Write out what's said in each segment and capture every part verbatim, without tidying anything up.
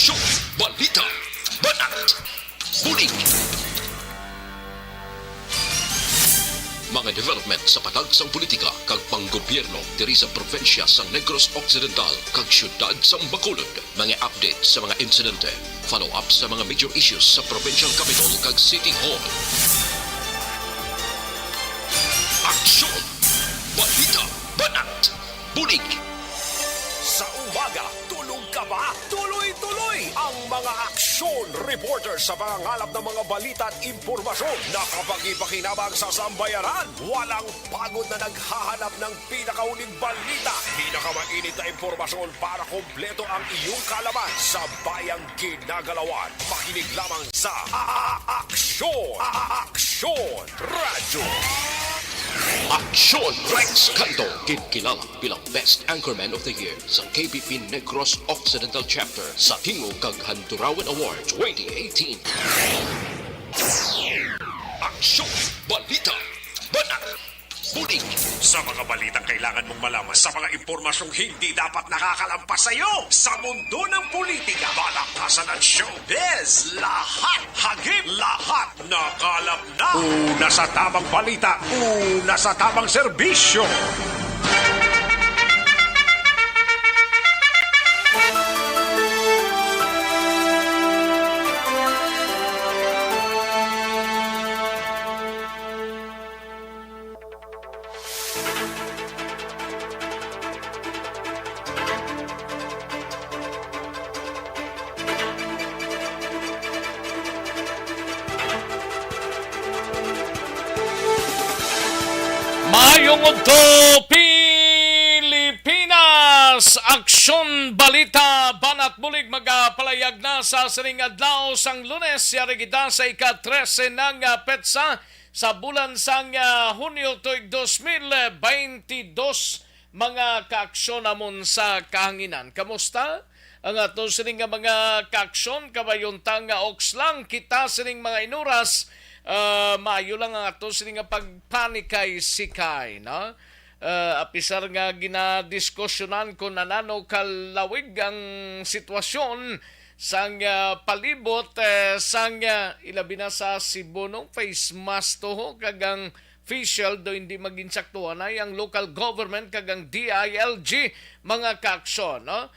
Aksyon! Balita! Banat! Bulig! Mga development sa patag sang politika kag panggobyerno diri sa probinsya sang Negros Occidental kag siyudad sang Bacolod. Mga update sa mga insidente, follow-up sa mga major issues sa provincial capital kag city hall. Aksyon! Balita! Banat! Bulig! Sa umaga, tulog ka ba? Tuloy-tuloy ang mga aksyon reporter sa pangangalap ng mga balita at impormasyon na kapaki-pakinabang sa sambayanan. Walang pagod na naghahanap ng pinakahuling balita, pinakamainit na impormasyon para kompleto ang iyong kaalaman sa bayang ginagalawan. Makinig lamang sa A-, A-, Aksyon! A-, A-, Aksyon! Radyo. Aksyon Rex Canto, ginkilala bilang Best Anchorman of the Year sa K B P Negros Occidental Chapter sa Tingog kag Handurawan Award twenty eighteen. Aksyon! Balita! Banat! Bulig! Sa mga balitang kailangan mong malaman, sa mga impormasyong hindi dapat nakakalampas sa iyo, sa mundo ng politika, palakasan at showbiz, lahat, hagip, lahat, nakalap na. Una sa tamang balita, una sa tamang serbisyo. Maayong udto, Pilipinas! Aksyon, balita, banat bulig magapalayag na sa sining adlaw sang Lunes. Yari kita sa ika-trese na nga petsa sa bulan sang, ah, Hunyo tuig dos mil beintidos. Mga kaaksyon namon sa kahanginan, kamusta ang ato sining nga mga kaaksyon? Kabayunta nga oks lang kita sining mga inuras. Ah, maayo lang ang ato sining nga pagpanikay-sikay, no? Ah, apisar nga ginadiskusyonan kung anano kalawig ang sitwasyon sang, ah, palibot, eh, sang, ah, ilabi na sa Cebu, no? Face mask to, ho, kag ang facial do hindi maginsaktuhan ay ang local government kag ang D I L G, mga kaaksyon, no?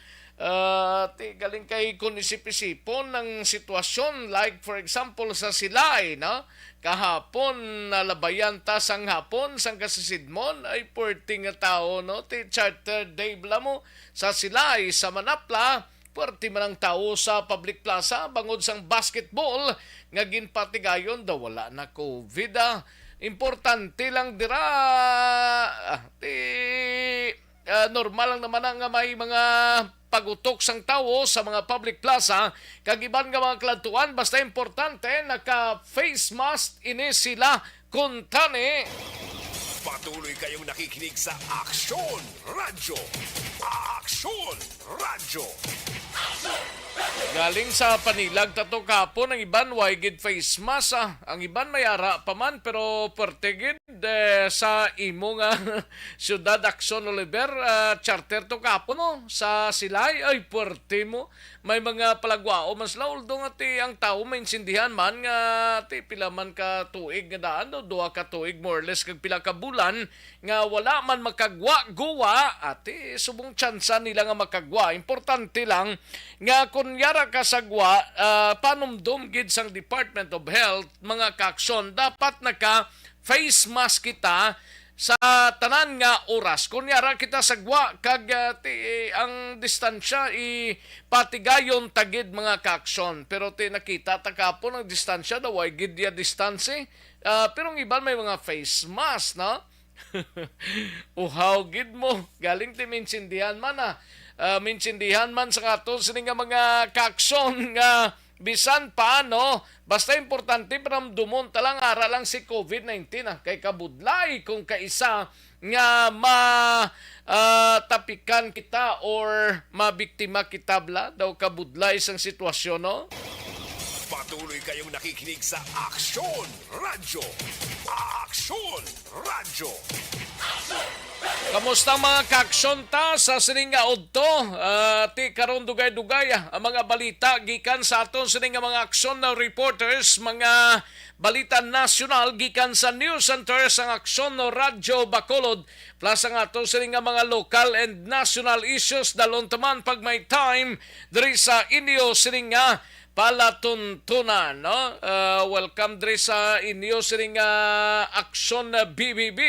Ah, ti, galing kay kung isip-isipon ang sitwasyon, like, for example, sa Silay, no? Kahapon, nalabayan ta sang hapon, sang kasisidmon, ay, puwerte nga tawo, no? Ti, Charter Day bala mo sa Silay, sa Manapla, puwerte man ang tawo sa public plaza bangod sang basketball nga ginpatigayon daw wala na covid, ah. Importante lang dira, ah, ti, ah, normal lang naman na nga may mga pagutok sang tawo sa mga public plaza kag iban nga mga kaladtuan, basta importante naka face mask ini sila. Kuntani, patuloy kayong nakikinig sa Aksyon Radyo. Aksyon Radyo. Galing sa panilag ta to kapon, ang iban way gid face mask, ah. Ang iban may ara pa man, pero perte gid, eh, sa imo nga syudad, Aksyon Oliver, ah, charter to kapon mo sa Silay. Ay, perte mo. May mga palagwao man sila, although nga ti ang tawo maintindihan man nga ti pila man ka tuig nga daan, do, duha ka tuig more or less kag pila ka bulan nga wala man makagwa-guwa, ati subong tsansa nila nga makagwa. Importante lang nga kun yara ka sa gwa, ah, panumdom gid sang Department of Health, mga kaaksyon, dapat naka face mask kita sa tanan nga oras. Kon yara kita sa gwa kag, ah, ti, ang distansya ipatigayon ta gid, mga kaaksyon. Pero ti nakita ta kapon ang distansya daw, way gid ya distansi. Ah, pero ang iban may mga face mask, no? Uhaw gid mo. Galing ti minsindihan man, ah. Ah, minsindihan man sa aton sini nga mga kaaksyon nga bisan pa, no? Basta importante, paramdumon ta lang, ara lang si covid nineteen, ah. Kay kabudlay kung kaisa nga ma-, ah, tapikan kita or mabiktima kita, bala, daw kabudlay sang sitwasyon, no? Patuloy kayong nakikinig sa Aksyon Radyo. Aksyon Radyo. Kamusta, mga kaaksyon ta, sa sining nga udto? Ah, ti karon, dugay-dugay, ah, ang mga balita gikan sa aton sining nga mga aksyon na reporters, mga balita nasyonal gikan sa News Center sang Aksyon Radyo Bacolod, plus ang aton sining nga mga local and national issues. Dalon ta man pag may time diri sa inyo sining nga palatuntunan, no? Ah, welcome diri sa inyo sining nga Aksyon, ah, B B B.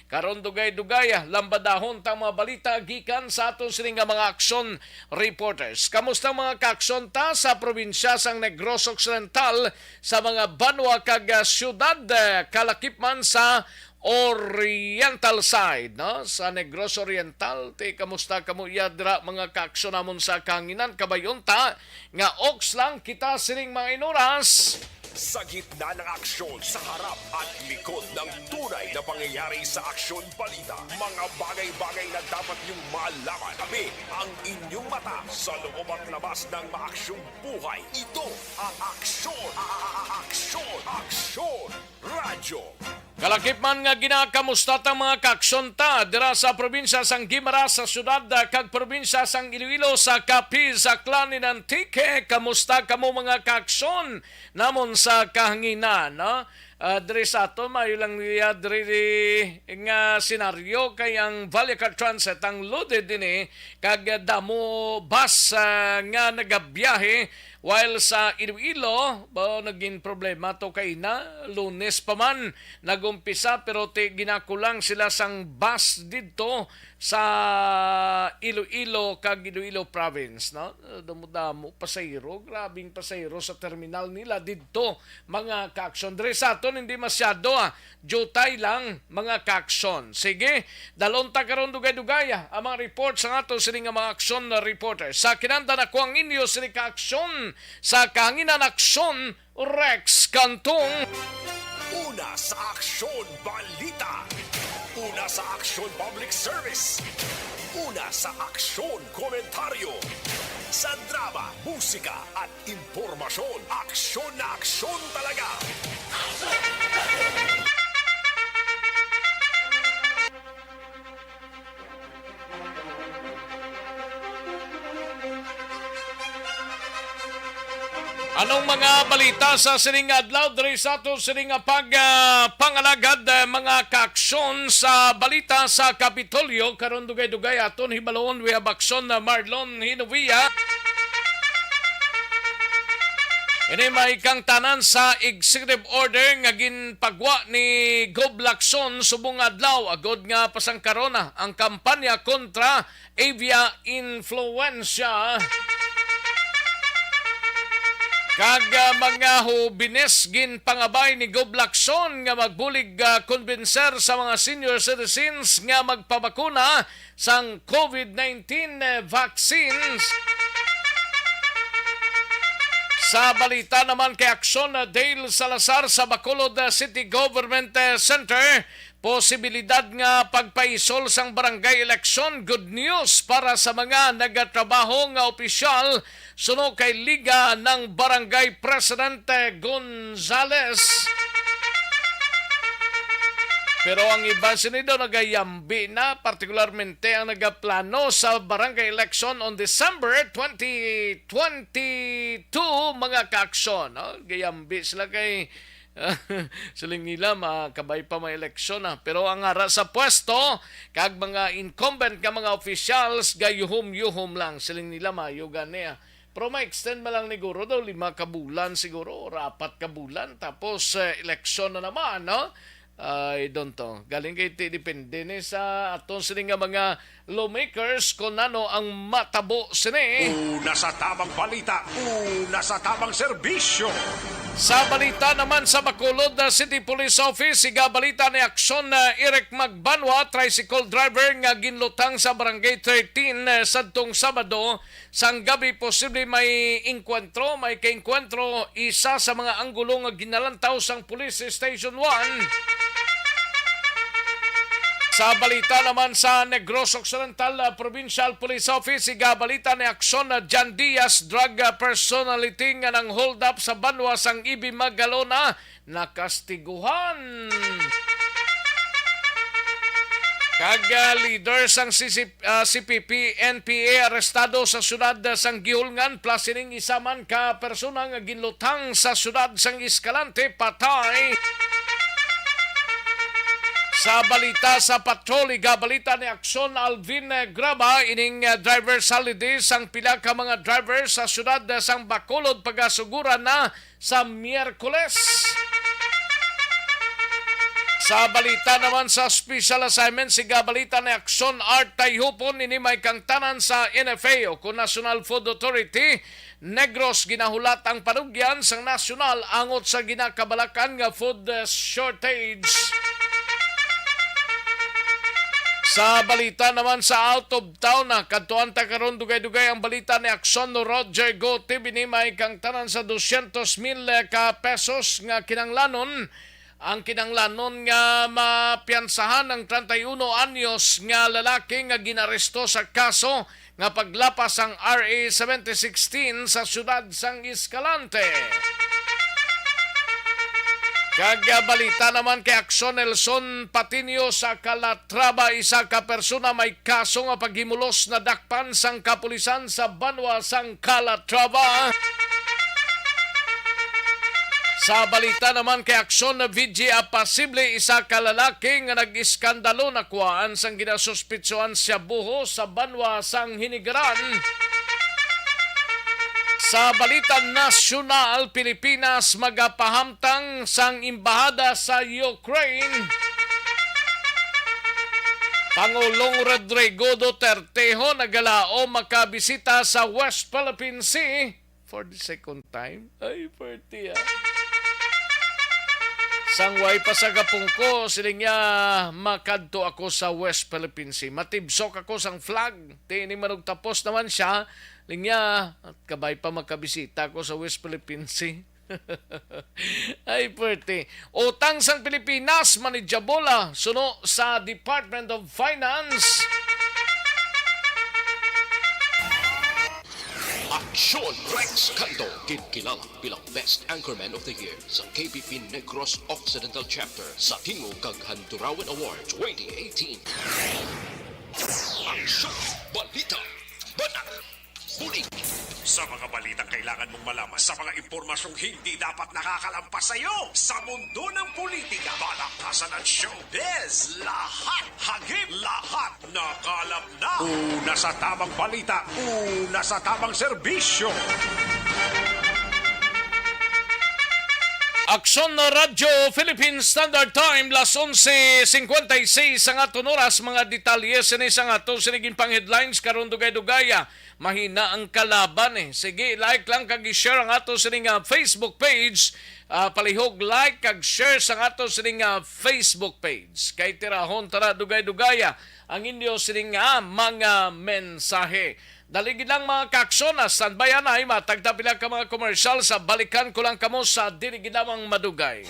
Karon, dugay-dugay, ah, lambadahon ta ang mga balita gikan sa aton sining nga mga aksyon reporters. Kamusta ang mga kaaksyon ta sa probinsya sang Negros Occidental, sa mga banwa kag, ah, syudad, ah, kalakip man sa Oriental side, no? Sa Negros Oriental, ti kamusta kamo iya dira, mga kaaksyon namon sa kahanginan? Kabayon ta nga oks lang kita sining mga inuras. Sa gitna ng aksyon, sa harap at likod ng tunay na pangyayari sa aksyon balita, mga bagay-bagay na dapat niyong malaman. Kami ang inyong mata sa loob at labas ng maaksyong buhay. Ito ang Aksyon, a- a- a- Aksyon, Aksyon Radyo. Kalakip man nga ginakamusta ta, mga kaaksyon ta, dira sa probinsya sang Guimaras, sa syudad, ah, kag probinsya sang Iloilo, sa Capiz, Aklan, and Antique. Kamusta kamo, mga kaaksyon namon sa kahanginan, no? Ah, diri sa aton, maayo lang niya diri nga senaryo kay ang Vallecar Transit ang loaded ini, kag damo bus, ah, nga nagabiyahe, while sa Iloilo, ba, naging problema to kay na Lunes pa man nagumpisa, pero ti ginakulang sila sang bus didto sa Iloilo kag Iloilo Province, no? Damo-damo pasahero, grabing pasahero sa terminal nila didto, mga kaaksyon. Diri sa aton, hindi masyado, ah. Jutay lang, mga kaaksyon. Sige, dalon ta karon dugay-dugay, ah, ang mga report sa aton sini nga mga aksyon na reporter. Sa kinanda na ko ang inyo sini kaaksyon sa kahanginan, aksyon, Rex Cantong. Una sa Aksyon Balita. Una sa Aksyon Public Service. Una sa Aksyon Komentaryo. Sa drama, musika, at impormasyon, aksyon na aksyon talaga. Anong mga balita sa sining adlaw diri sa aton sining nga pag, ah, pangalagad, ah, mga kaaksyon sa balita sa Kapitolyo? Karon, dugay-dugay aton hibalon, we have aksyon na Marlon Hinovia. Ini may kangtanan sa executive order nga ginpagwa ni Gob Lacson subong nga adlaw, agod nga pasangkaron na ang kampanya kontra avian influenza. Kag, ah, mga hobines, ginpangabay ni Gob Lacson nga magbulig, ah, kumbinser sa mga senior citizens nga magpabakuna sang COVID nineteen, eh, vaccines. Sa balita naman kay aksyon, ah, Dale Salazar sa Bacolod, ah, City Government, eh, Center, posibilidad nga pagpaisol sang barangay eleksyon, good news para sa mga nagatrabaho nga opisyal, suno kay Liga ng Barangay Presidente Gonzales. Pero ang iban sini daw nagayambi na, partikularmente ang nagaplano sa barangay election on December twenty twenty-two, mga kaaksyon, no? Gayambi sila kay siling nila, makabay pa may eleksyon, ah. Pero ang ara sa pwesto kag mga incumbent nga mga officials, gayuhom-yuhom lang. Siling nila, maayo gani, ah. Pero ma-extend man lang niguro daw lima ka bulan siguro or apat ka bulan, tapos, eh, eleksyon na naman, no? I don't know. Galing kay ti-, depende ni sa aton sini nga mga lawmakers kung ano ang matabo sini. Una sa tamang balita, una sa tamang serbisyo. Sa balita naman sa Bacolod, ah, City Police Office, igabalita ni Aksyon, ah, Eric Magbanwa, tricycle driver nga ginlutang sa Barangay thirteen, ah, sadtong Sabado sang gabi. Posible may engkwentro, may kaengkwentro, isa sa mga anggulo nga ginalantaw sang Police Station one. Sa balita naman sa Negros Occidental, ah, Provincial Police Office, igabalita ni Aksyon na John Diaz, drug, ah, personality nga nang-hold up sa banwa sang Ibi Magalona, nakastiguhan. Kag, ah, leader sang C C, ah, C P P, N P A arestado sa siyudad, ah, sang Guihulngan, plus ining isa man ka persona nga ginluthang sa siyudad sang Escalante patay. Sa balita sa patrol, igabalita ni Akson Alvin, eh, Graba, ining, ah, driver's holiday sang pila ka mga driver sa siyudad, ah, sang Bacolod pagasuguran na sa Miyerkules. Sa balita naman sa special assignment, siga balita ni Akson Art Tayhupon, ini may kangtanan sa N F A o kon National Food Authority, Negros, ginahulat ang panugyan sang nasyonal angot sa ginakabalakan nga food, eh, shortage. Sa balita naman sa out of town, ah, kadtuan ta karon dugay-dugay ang balita ni Akson Roger Go T V ni may kangtanan sa dosyentos mil ka pesos nga kinanglanon. Ang kinanglanon nga mapiyansahan ang treinta y uno anyos nga lalaki nga ginaresto sa kaso nga paglapas sang R A seventy sixteen sa siyudad sang Escalante. Kag, ah, balita naman kay Akson Nelson Patinio sa Calatrava, isa ka persona may kaso nga paghimulos nadakpan sang kapulisan sa banwa sang Calatrava. Sa balita naman kay Akson V G Apasible, isa ka lalaki nga nag-iskandalo nakuhaan sang ginasuspitsuhan shabu sa banwa sang Hinigaran. Sa balita nasyonal, Pilipinas magapahamtang sang embahada sa Ukraine. Pangulong Rodrigo Duterte ho nagalaom makabisita sa West Philippine Sea for the second time. Ay, pwerte, ah. Sang way pa sa gapungko, siling niya, makadto ako sa West Philippine Sea. Matibsok ako sang flag. Ti ini manugtapos naman siya. Siling niya, at kabay pa makabisita ko sa West Philippine Sea. Ay, pwerte. Utang sang Pilipinas, manageable, ah, suno sa Department of Finance. Aksyon Rex Canto, ginkilala bilang Best Anchorman of the Year sa K P P Negros Occidental Chapter sa Tingog kag Handurawan Award twenty eighteen. Aksyon, balita, banat, bulig. Sa mga balitang kailangan mong malaman, sa mga impormasyong hindi dapat nakakalampas sa iyo, sa mundo ng politika, palakasan at showbiz, lahat hagip, lahat nakalap na. Una sa tamang balita, una sa tamang serbisyo. Aksyon na Radyo Philippine Standard Time, las onse cincuenta y seis ang aton oras. Mga detalye sini sang ato sini ginpang headlines karon, dugay-dugaya. Mahina ang kalaban, eh. Sige, like lang kag i-share ang ato sini nga Facebook page. Ah, palihog like kag share sang ato sini nga Facebook page. Kay tirahon tara dugay-dugaya ang inyo sini nga mga mensahe. Dali gid lang, mga kaaksyon, ah, standby anay, matag ta pila ka mga commercial, sa balikan ko lang kamo sa dili gid lamang madugay.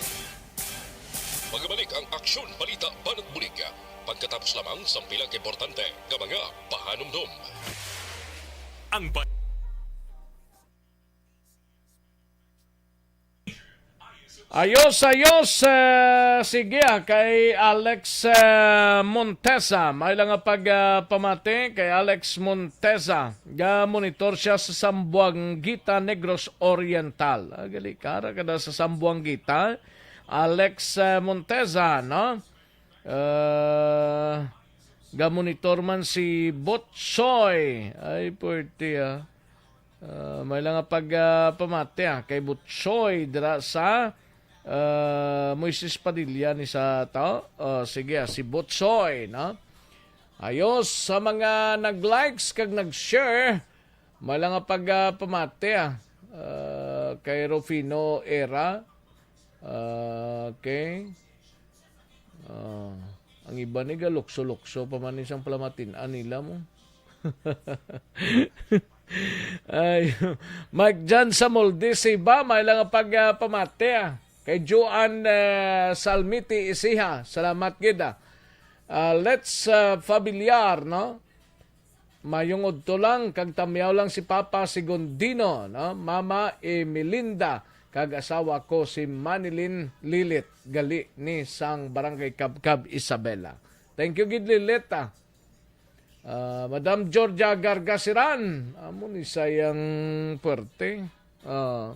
Magabalik ang Aksyon, Balita, Banat, Bulig. Pagkatapos lamang sang pila ka importante nga mga pahanumdom. Ang ba- Ayos, ayos. Eh, sige, ah, kay Alex, eh, Montesa. May lang nga pag, ah, pamati kay Alex Montesa. Ga-monitor siya sa Zamboanguita, Negros Oriental. Ah, gali, kara ka na sa Zamboanguita. Alex, eh, Montesa, no? Ah, ga-monitor man si Botsoy. Ay, pwerte, ah. Ah, may lang nga pag, ah, pamati, ah, kay Botsoy dira sa, ah, Moises Padilla ni sa tao. Oh, sige, ah, si Botsoy, no? Ayos, sa mga nag-likes kag nag-share, may lang nga pag, ah, pamati, ah. Ah, kay Rufino Era. Ah, okay. Ah, ang iba ni galukso-lukso pa man ni sang palamatin-an nila mo. Ay, Mike John Samoldi, si ba, may lang nga pag, ah, pamati, ah. Kay Joan, eh, Salmiti Isiha, salamat gid, ah. Ah, let's, ah, familiar, no? Mayong udto lang, kag tamyaw lang si Papa Segundino, no? Mama Emelinda, kag asawa ko si Manilyn Lilit, gali ni sang Barangay Cabcab, Isabela. Thank you gid, Lilita. Ah, Madam Georgia Gargasiran, amo ni sayang puwerte. Ah,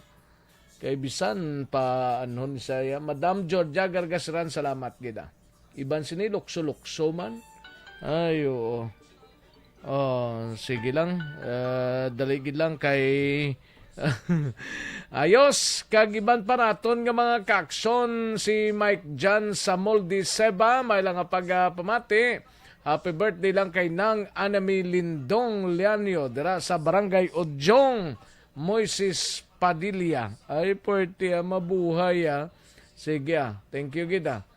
kay bisan pa ano ni saya, Madam Georgia Gargasiran, salamat gid, ah. Iban sini lukso-lukso man. Ay, oo. Oh, sige lang. Ah, dali gid lang kay ayos, kag iban pa naton nga mga kaaksyon, si Mike Jan Samoldi Seba, may lang nga pagpamati. Happy birthday lang kay Nang Anami Lindong Lianyo dira sa Barangay Odyong, Moises Padilla. Ay, puwerte, ah, mabuhay, ah. Sige, ah. Thank you gid, ah.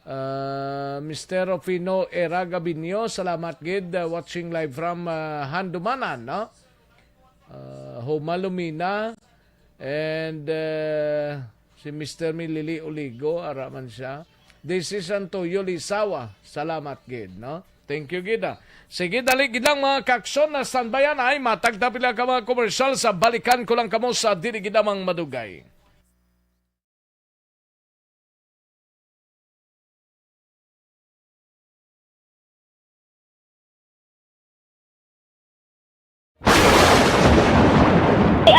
Ah, Mister Rufino Era Gabinio, salamat gid, ah, watching live from, ah, Handumanan, no? Ah, Homa Lumina, and, ah, si Mister Milili Oligo, ara man siya. This is Antoyo Lisawa. Salamat gid, no? Thank you gid, ah. Sige, dali gid lang, mga kaaksyon, na standby ay matagtapila ka mga komersyal sa balikan ko lang kamo sa dili gid lamang madugay.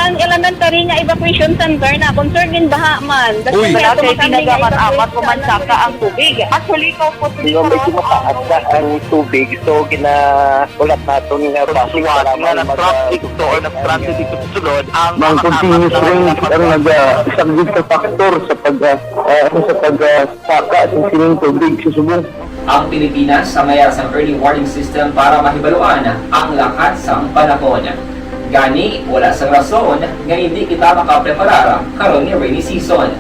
Ang elementary nga evacuation center na concern in baha man. Uy. Wala kay ginagamat-amat ko man saka ang tubig. Actually, ko po. Hindi, medyo mataas na ang tubig. So, gina-, ulat naton nga base sa mga nag-, nag-traffic to or nag-transit dito sa sulod, ang mga continuous rain ang naga-, isang big factor sa pag, ah, ah, sa pag, ah, saka sa sining tubig sa subong. Ang Pilipinas ang mayara sang early warning system para mahibaluan ang lakat sang panahon. Gani, wala sang rason nga hindi kita makapreparar karon nga rainy season.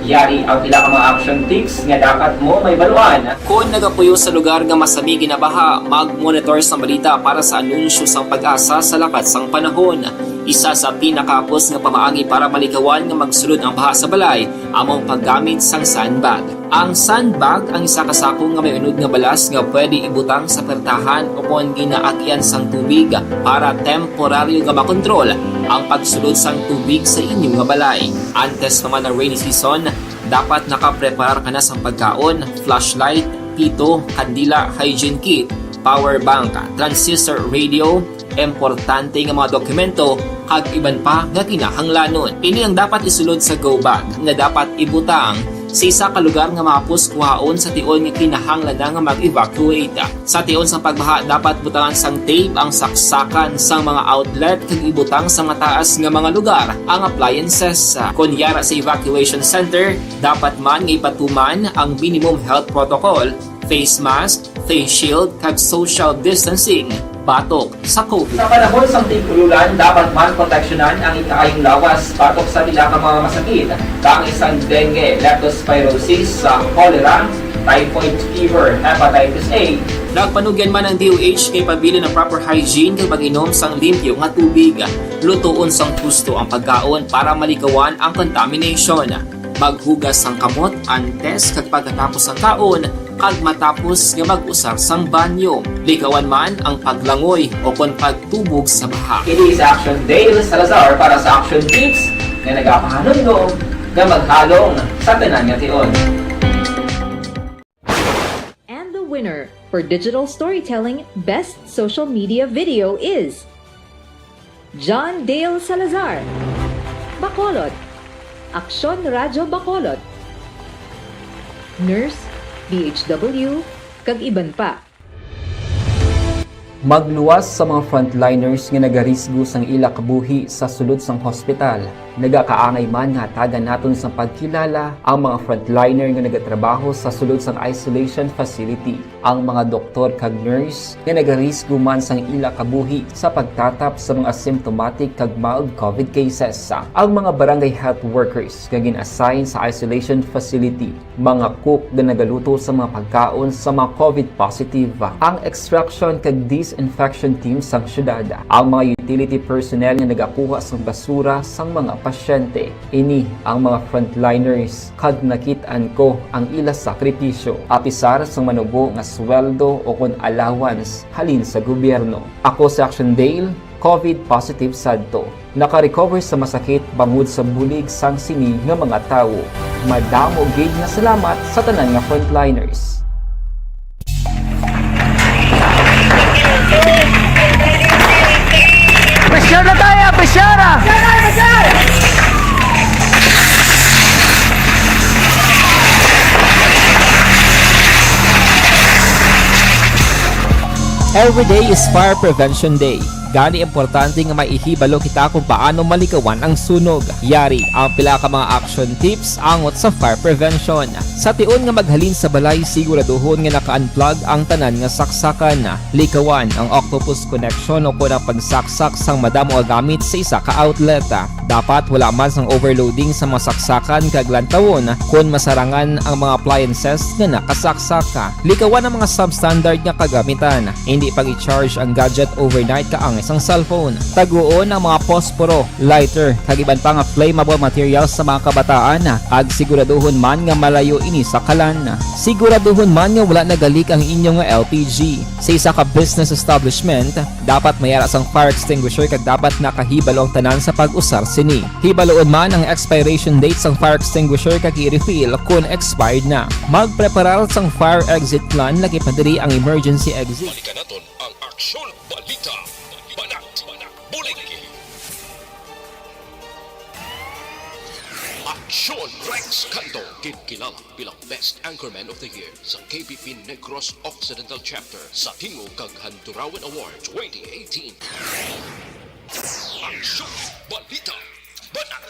Yari ang pila ka mga action tips nga dapat mo mahibaluan. Kon nagapuyo sa lugar nga masami ginabaha, mag-monitor sang balita para sa anunsyo sang PAGASA sa lakat sang panahon. Isa sa pinakahapos nga pamaagi para malikawan nga magsulod ang baha sa balay amo ang paggamit sang sandbag. Ang sandbag ang isa ka sako nga may unod nga balas nga pwede ibutang sa pertahan o kon ginaagian sang tubig para temporaryo nga makontrol ang pagsulod sang tubig sa inyo nga balay. Antes pa man ang rainy season, dapat nakapreparar ka na sang pagkaon, flashlight, pito, kandila, hygiene kit, power bank, transistor radio, importante nga mga dokumento, kag iban pa nga kinahanglanon. Ini ang dapat isulod sa go bag nga dapat ibutang sa isa ka lugar nga mahapos kuhaon sa tion nga kinahanglan na nga mag-evacuate. Sa tion sang pagbaha, dapat butangan sang tape ang saksakan sang mga outlet kag ibutang sa mataas nga mga lugar ang appliances. Kon yara sa evacuation center, dapat man nga ipatuman ang minimum health protocol, face mask, face shield, kag social distancing batok sa COVID. Sa panahon sang tig-ululan, dapat man proteksyonan ang ikaayong lawas batok sa pila ka mga masakit, kaangay sang dengue, leptospirosis, sa cholera, typhoid fever, hepatitis A. Nagpanugyan man ang D O H kay pabilin ang proper hygiene kag pag-inom sang limpyo nga tubig. Lutoon sang husto ang pagkaon para malikawan ang contamination. Maghugas sang kamot antes kag pagkatapos sang kaon, kag matapos nga mag-usar sang banyo. Likawan man ang paglangoy o kon pagtubog sa baha. Ini si Action Dale Salazar para sa Action Tips nga nagapahanumdom nga maghalong sa tanan nga tion. And the winner for digital storytelling best social media video is John Dale Salazar, Bacolod, Aksyon Radyo Bacolod, Nurse, D H W, kag iban pa. Magluwas sa mga frontliners nga nagarisgo sang ila kabuhi sa sulod sang hospital. Nagakaangay man nga hatagan naton sang pagkilala ang mga frontliner nga nagatrabaho sa sulod sang isolation facility, ang mga doktor kag nurse nga nagarisgo man sang ila kabuhi sa pagtatap sa mga asymptomatic kag mild COVID cases, ang mga barangay health workers nga gin-assign sa isolation facility, mga cook nga nagaluto sa mga pagkaon sa mga COVID positive, ang extraction kag disinfection team sang syudad, ang mga utility personnel nga nagakuha sang basura sang mga pasyente. Ini ang mga frontliners, kag nakit-an ko ang ila sakripisyo, apisar sang manubo nga sweldo o kon allowance halin sa gobyerno. Ako si Action Dale, COVID positive sadto. Naka-recover sa masakit bangod sa bulig sang sini nga mga tawo. Madamo gid nga salamat sa tanan nga frontliners. Every day is Fire Prevention Day. Gani, importante nga may ihibalo kita kung paano malikawan ang sunog. Yari ang pila ka mga action tips angot sa fire prevention. Sa tion nga maghalin sa balay, siguraduhon nga naka-unplug ang tanan nga saksakan. Likawan ang octopus connection o kon ang pagsaksak sang madamo nga gamit sa isa ka outlet. Dapat wala man sang overloading sa mga saksakan kag lantawon kon masarangan ang mga appliances nga nakasaksak. Likawan ang mga substandard nga kagamitan. Hindi pag-i-charge ang gadget overnight kaangay sang cellphone. Taguon ang mga posporo, lighter, kag iban pa nga flammable materials sa mga kabataan, kag siguraduhon man nga malayo ini sa kalan. Siguraduhon man nga wala nagalik ang inyo nga L P G. Sa isa ka business establishment, dapat may ara sang fire extinguisher kag dapat nakahibalo ang tanan sa pag-usar sini. Hibaloon man ang expiration date sang fire extinguisher kag i-refill kon expired na. Magpreparar sang fire exit plan, lakip na diri ang emergency exit. Balikan naton ang Aksyon Balita. Banat, Bulig. Aksyon Rex Canto, ginkilala bilang Best Anchorman of the Year sa K B P Negros Occidental Chapter sa Tingog kag Handurawan Award twenty eighteen. Aksyon Balita. Banat.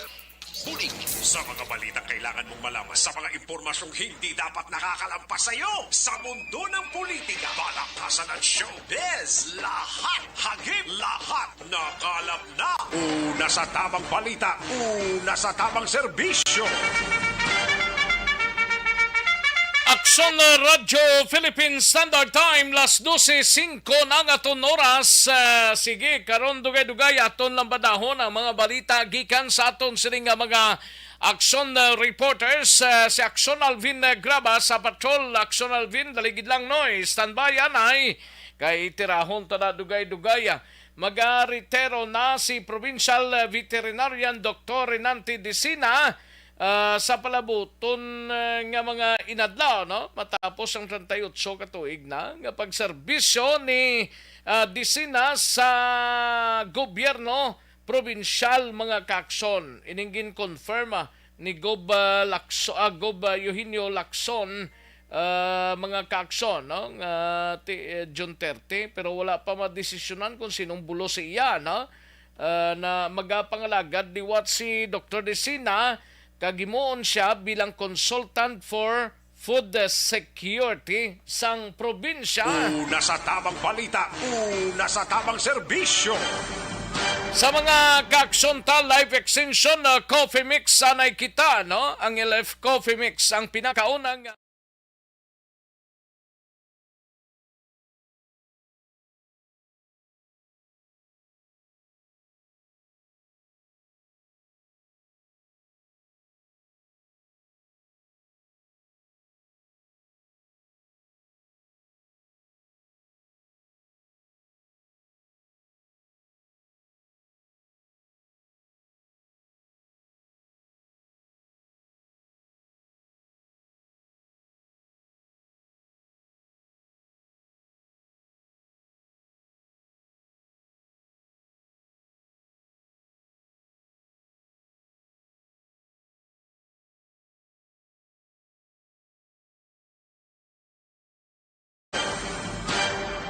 Bulig. Sa mga balitang kailangan mong malaman, sa mga impormasyong hindi dapat nakakalampas sa iyo, sa mundo ng politika, balaktasan at showbiz, lahat, hagip, lahat, nakalap na. Una sa tamang balita, una sa tamang serbisyo. Aksyon, uh, Radyo Philippine Standard Time, las dose singko na ang aton oras. Uh, sige, karon dugay-dugay aton lang badahon ang mga balita gikan sa aton sini nga mga aksyon, uh, reporters. Uh, si Aksyon Alvin, uh, Graba sa patrol. Aksyon Alvin, daligid lang, noy. Standby, anay. Kay tirahon ta na dugay-dugay, ah. Magaretiro na si Provincial, uh, Veterinarian Doktor Renante Dicina, ah, sa palabuton, ah, nga mga inadlaw, no? Matapos ang treinta y ocho ka tuig na nga pagserbisyo ni, ah, Dicina sa gobyerno probinsyal, mga kaakson. Ining gin-confirm, ah, ni Gob, ah, Lacso-, ah, Gob, ah, Eugenio Lacson, ah, mga kaakson, no? Nga ti-, eh, June thirty, pero wala pa madesisyonan kung sinong bulos iya, no? Ah, na magapangalagad liwat si Doktor Dicina, kag himuon siya bilang consultant for food security sang probinsya. Una sa tamang balita, una sa tamang serbisyo. Sa mga kaakson ta, Life Extension, uh, Coffee Mix, anay kita, no? Ang L F Coffee Mix, ang pinakaunang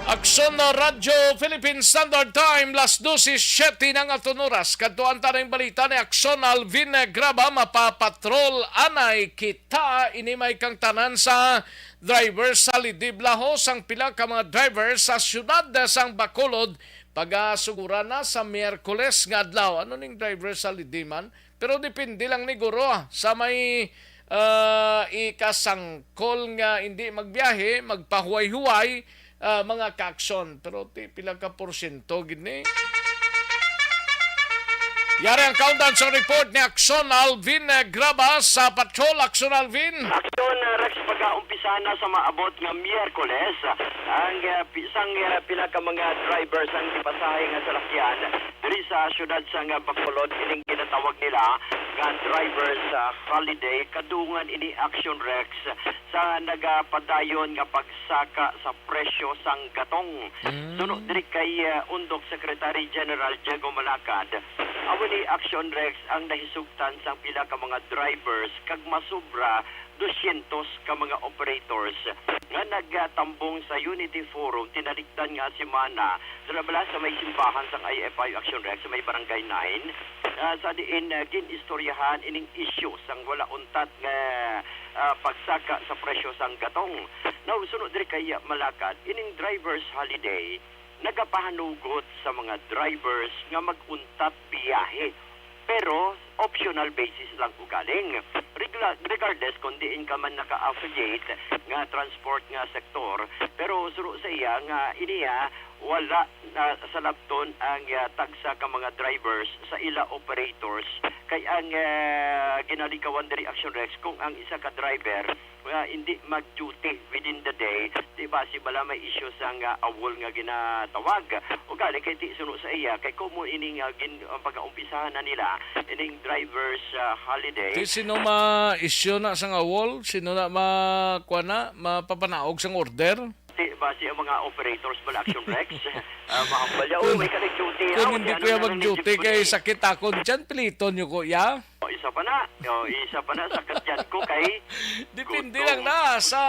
Aksyon na Radyo Philippine Standard Time, las dose siyete na ang aton oras. Kadtuan ta na ang balita ni Aksyon Alvin Graba, mapapatrol anay kita. Ini may kangtanan sa driver sa Lidib. Lahos ang pila ka mga driver sa siyudad sang Bacolod pagasuguran na sa Miyerkules nga adlaw. Ano ning driver sa Lidiman? Pero depende lang ni guro, ah, sa may, ah, ikasangkol nga hindi magbiyahe, magpahuway-huway, ah, mga kaakson. Pero ti pila ka porsyento gid ni? Yari ang countdown sa report ni Aksyon Alvin, eh, Graba sa Patrol. Aksyon Alvin. Aksyon, ah, Rex, pagkaumpisa na sa maabot nga Miyerkules, ang, ah, pi-, sang, ah, pila ka mga drivers ang gipasahe nga salakyan diri sa siyudad sang Bacolod, ining ginatawag nila nga drivers, ah, holiday. Kadungan ini, Aksyon Rex, sa nagapadayon nga pagsaka sa presyo sang gatong. Mm. Suno diri kay, ah, Undok Secretary General Diego Malacad, Amo ni Action Rex ang nahisugtan sang pila ka mga drivers kag masubra dusyentos ka mga operators nga nagatambong sa Unity Forum tinalikdan nga semana, dira bala sa may simbahan sang I F I Action Rex sa may Barangay nine, ah, sa diin, ah, gin-istoryahan ining isyu sang wala untat nga, ah, pagsaka sa presyo sang gatong. Now, sunod diri kay Malakad, ining drivers holiday nagapahanugot sa mga drivers nga mag-untat biyahe, pero optional basis lang ugaling. Regla-, regardless kung diin ka man naka-affiliate nga transport nga sektor, pero suno sa iya nga iniya, wala na salabton ang, ah, tagsa ka mga drivers sa ila operators, kay ang, ah, ginalikawan diri, Action Rex, kung ang isa ka driver nga hindi mag-duty within the day, di ba, si bala may issue sang, ah, awol nga ginatawag. Ugali kay ti suno sa iya, kay kung mo ini nga gin-, ang pag-aumpisahan na nila, ining drivers, ah, holiday. Di sino ma-issue na sang awol? Sino na ma-, kuha na? Mapapanaog sang order? Ti, basi ang mga operators bala, Action Rex, ah, mahambal ya, "Oh, kung, may ka nag-duty, kung ah, hindi ano ko ya na lang ni mag-duty Jeep kay Bunny?" Sakit akon tiyan, piliton nyo ko ya. O, isa pa na. O, isa pa na, sakit yan ko kay Depende gutom. Lang na sa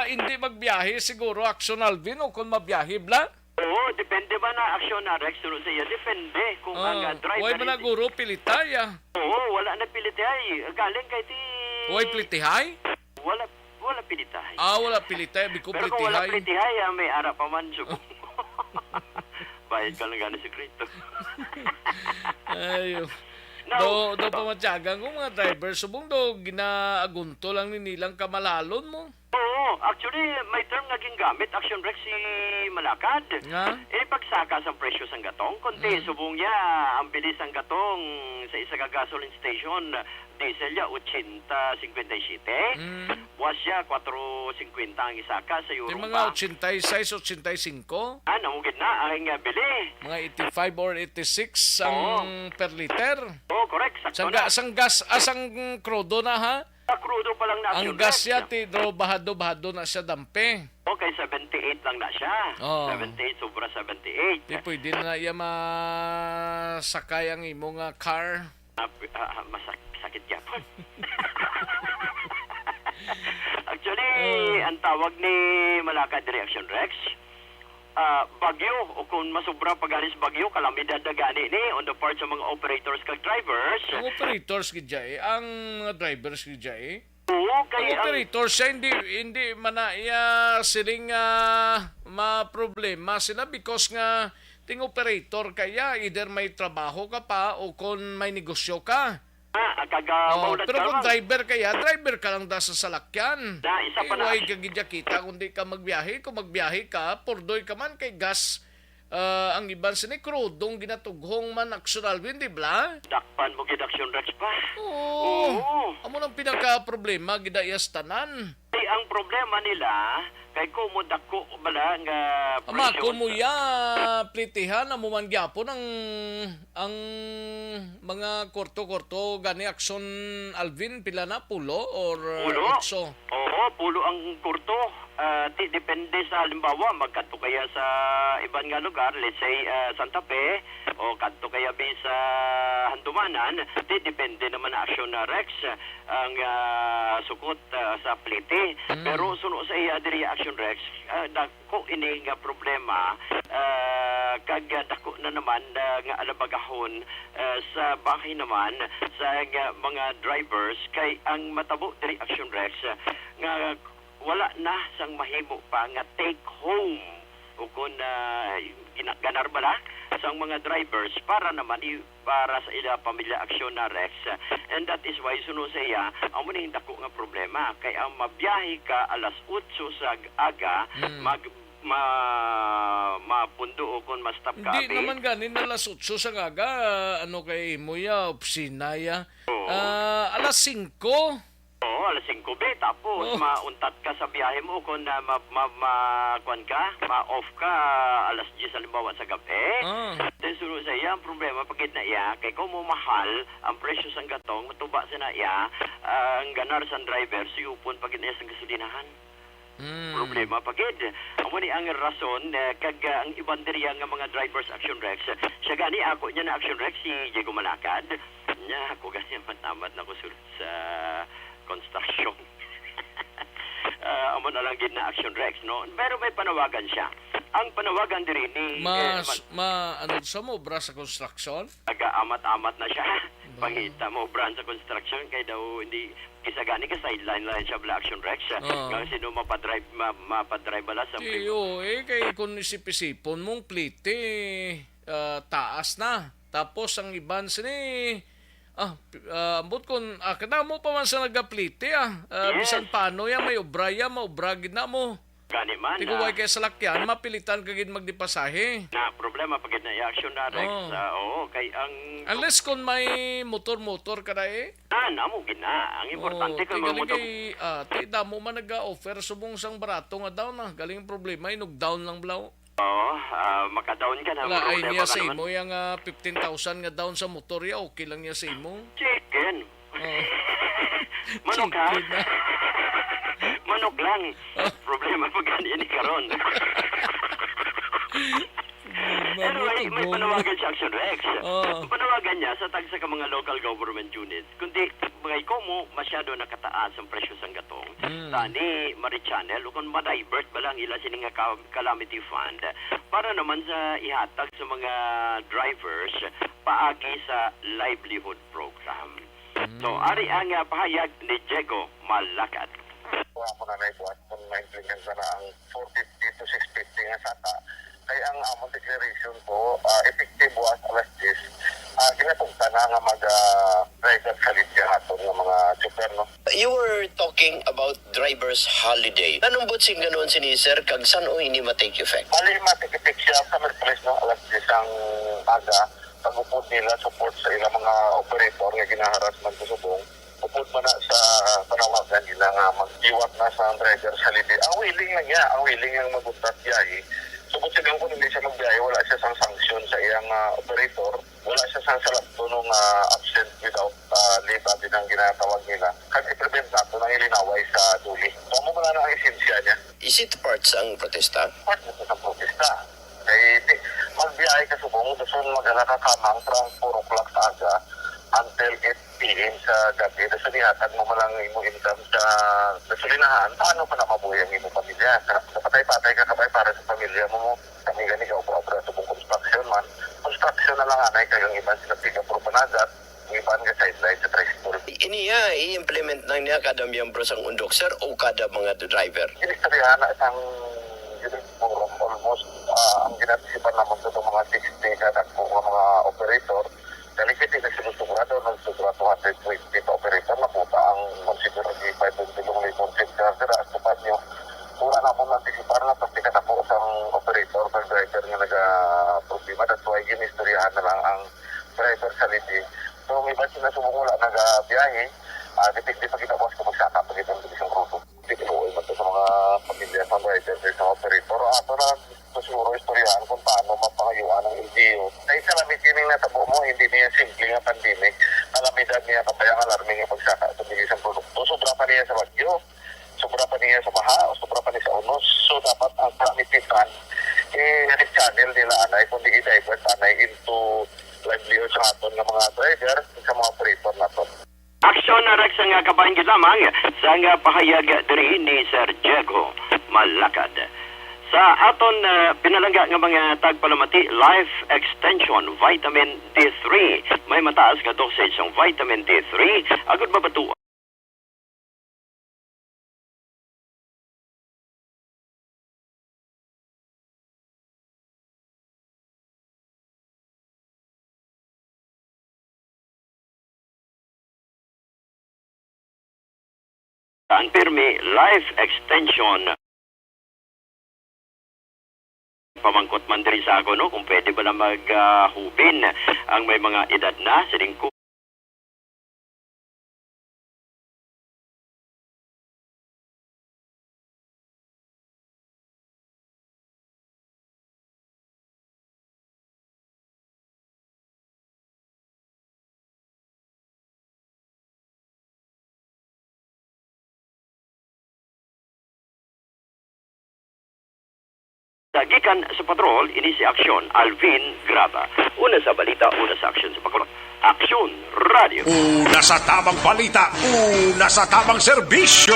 hindi magbiyahe, siguro, Action Alvin, o kung mabiyahe, bla? Oo, depende ba na, Action na, Rex, sunod sa iya. Depende kung ang, ah, driver way man na hindi guro, pilitay, ah. Oo, wala na pilitay. Galing kay ti Way pilitihay? Wala, wala pilitay. Ah, wala pilitay. Biko. Pero kung wala pilitihay, pilitay, ah, may ara pa man, subong. Bayad ka lang gani, sikreto. Ayo. No. Do, do pa matyagan kung mga driver, subong do, ginaagunto lang ni nilang kamalalon mo. Oo, actually, may term nga gingamit, Action Rex, si Malakad. Nga? Eh, pagsaka sang presyo sang gatong, kundi Mm. subong niya, ang bilis sang gatong sa isa ka gasoline station, diesel ya, ochenta cincuenta y siete. Mm. Buwas ya, kwatro cincuenta ang isaka sa Yung Euro mga pa. Ochenta y seis, ochenta y cinco? Ah, namugid na ang, ah, bili. Mga eighty-five or eighty-six ang Oo. Per liter. Oo, correct. Sakto Sang ga-, na. Sang gas, ah, sang krudo na, ha? Sa krudo pa lang na, Ang Action gas Rex, siya, ti, do, bahado, bahado na siya, dampe. Okay, seventy-eight lang na siya. Oo. Seventy-eight, sobra seventy-eight. Di pwede na iya masakay ang imo nga car. Ah, ah, ah, masak-, sakit gyapon. Actually, Oh. ang tawag ni Malakad diri, Action Rex, ah, bagyo, o kung masubra pa gani sa bagyo, kalamidad na gani ni on the part sa mga operators kag drivers. Ang operators gid dya eh, ang mga drivers gid dya eh. Oo, kay Ang ang operator siya, hindi, hindi man na iya siling, ah, maproblema sila because nga ting operator kaya, either may trabaho ka pa o kon may negosyo ka. Ah, kag, ah, Oh, mao na pero kung trabaho. Driver kaya, driver ka lang da sa salakyan. Da, isa pa na. Way ka gid kita kung di ka magbiyahe. Kung magbiyahe ka, purdoy ka man kay gas. Ah, ang iban sini krudong ginatughong man, Action Alvin, di bala? Dakpan mo gid, Action Rex, pa. Oo. Oo. Amo nang pinaka-problema gid iya sa tanan. Di, ang problema nila, kay kumo dako bala nga Ama, presyo. Kumo ya, plitihan, amo man gyapon ang, ang mga kurto-kurto gani, Action Alvin, pila na? Pulo or Pulo? Otso? Oo, pulo ang kurto. Ah, ti-, depende sa, halimbawa, magkadto kaya sa iban nga lugar, let's say, ah, Santa Fe, o kadto kaya bi sa Handumanan, ti-, depende naman na, Action na, Rex, ang, ah, sukot, ah, sa plete. Mm. Pero suno sa iya diri, Action Rex, ah, dako ini nga problema, ah, kag dako na naman, ah, nga alabagahon, ah, sa bahin naman sa nga mga drivers, kay ang matabo diri, Action Rex, ah, nga wala na sang mahimo pa nga take home o kon, ah, gina-, ganar bala sang mga drivers para naman i-, para sa ila pamilya, Action na, Rex. And that is why, suno sa iya, amo ning dako nga problema. Kay ang mabiyahe ka alas otso sa aga, Mm. mag-, ma-, mapundo o kon ma-stop ka, Hindi abi. Naman ganin alas otso sa aga, ano kay mo ya, opisina ya. Oo. Ah, alas singko. Oo, alas singko, be. Tapos, Oh. mauntat ka sa biyahe mo kung na ma-, ma-, ma-, kuwan ka, ma-off ka alas diyes, halimbawa, sa gabi. Ah. Then, sunod sa iya, ang problema, pagid na iya, kay kung mo mahal, ang presyo sang gatong, matuba sa na iya, ang ganar sang driver, suyupon pagid na iya sang gasolinahan. Hmm. Problema pa gid. Amo ni ang rason, eh, kag, ah, ang iban diriya nga mga drivers, Action Rex. Siya gani, ako niya na, Action Rex, si Diego Malakad. Nya, ako gani, amat-amat na ko sulod sa construction. Ah, amo na lang gid na, Action Rex, no? Pero may panawagan siya. Ang panawagan diri ni, eh, Mas, ma-, ano sa mo, obra sa construction? Aga-amat-amat na siya. Ba? Pangita mo, obra sa construction, kay daw hindi, kisa gani ka sideline lang siya, bala, Action Rex. Oo. Nga sino mapadrive, ma-, mapadrive bala sa Di, primo. Oo, eh, kay kung isip-isipon mong plite, ah, taas na. Tapos ang iban sini, ah, pi-, ah, ambot kun, ah, kadamo pa man sa nagaplite, ah. Ah, Yes. Bisan paano yan, may obra yan, maobra gid na mo. Gani man, Tiguway ah. Kay salakyan, mapilitan ka gid magdipasahe. Na problema pa gid na i-action na, Rex. Oo. Ah, oo, kay ang Unless kung may motor-motor ka na eh. Ah, namo gid na. Ang importante Oo, kay ti mga galing motor- kay, ah, ti damo man nag-offer subong sang barato nga down, ah. Galing ang problema, inug down lang blaw. Oo, ah, maka-down ka na, Wala, ay problema niya ka sa naman. Imo, yang, ah, fifteen thousand nga down sa motor, ya, okay lang niya sa imo. Chicken. Oo. Manok, ha? Chicken na. Manok lang. Ah. Problema pa gani ni karon. Problema Pero ni may, may Tigong. Panawagan siya, Action Rex. Oo. Ang panawagan niya sa tagsa ka mga local government unit, kundi kay komo masyado nakataas ang presyo sang gatong, Mm. tani ma-rechannel o kung ma-divert ba lang ila sini nga ka-, calamity fund para naman sa ihatag sa mga drivers paagi sa livelihood program. So, Mm. ari ang, ah, pahayag ni Diego Malakad. Wa ko na naibuhat kung ma-implement na na ang four fifty to six fifty nga saka. Kay ang among declaration po, ah, effective was alas diyes. Ah, ginatugtan na nga mag, ah, driver sa linya aton nga mga chopper, no? You were talking about driver's holiday. Nganong buot sing ganon sini, sir, kag san-o ini ma-take effect? Bali, ma-take effect siya sa Merkules, no? Alas diyes ang aga. Pag-upod nila, support sa ilang mga operator nga ginaharas man ko subong. Upod man na sa panawagan nila nga maghiwat na sa driver sa libi. Ang willing lang niya, ang willing ang maguntat biyahe. Subot siya kung hindi siya magbiyahe, wala siya sang sanction sa iyang, ah, operator. Wala siya sang salakto nga absent without, ah, leave, abi nang ginatawag nila. Kag i-prevent nato ang ilinaway sa duli. So, amo man na ang esensya niya. Is it part sang protesta? Part na sa protesta. Kay di, magbiyahe ka subong, dason mag-ala ka kamang from four o'clock sa aga until eight p m sa gabi. Dason ihatag mo man lang imo income sa gasolinahan. Paano pa na mabuhi ang imo pamilya? Sa, sa patay-patay ka kabay para sa pamilya mo. Kami gani ka obra-obra subong construction man. Construction na lang anay kay ang iban sila pick up puro panagat. Ang iban nga sideline sa tricycle. Ini ya, i-implement lang niya kada miyembro sang undok, sir, o kada mga driver? Ginistoryahan na sang Unit Forum, almost, ah, ang ginatisipan naman sa mga sixty ka dagko nga mga operator. Dali kay di nagsusobra daw, nagsobra two hundred twenty ka operator, nabuta ang considerable five hundred long labor center. Pero as to pa niyo, wala na mo naantisipar na pati kadako sang operator, sang driver nga nagaproblema. That's why ginistoryahan na lang ang driver sa Leyte. So, may iban sila subong wala nagabiyahe, ah, depende pa kita, boss, kung magsaka pa kita ng isang ruto. Tinuoy man to sa mga pamilya sa driver, sa operator. Ato na to siguro istoryahan kung paano mapangayuan ang L G U. Kay sa lamit ini nga tabo mo, hindi niya simple nga pandemic. Kalamidad niya, kapay ang alarming nga pagsaka sa bilis ang produkto. Sobra pa niya sa bagyo. Sobra pa niya sa baha o sobra pa niya sa unos. So, dapat ang calamity fund, eh, channel nila anay, kundi i-divert anay into livelihood sa aton nga mga driver, sa mga operator naton. Aksyon na Rex ang kabahin gid lamang sa nga pahayag diri ni Sir Diego Malakad. Sa aton, ah, pinalangga nga mga tagpalamati, Life Extension Vitamin D three. May mataas nga dosage sang vitamin D three agud mabatua Ang pirmi life extension. Pamangkot man diri sa ako, no, kung pwede bala mag, ah, hubin ang may mga edad na, sining ko. Gikan sa patrol, ini si Aksyon Alvin Graba. Una sa balita, una sa aksyon sa Bacolod. Aksyon Radio. Una sa tabang balita, una sa tabang serbisyo.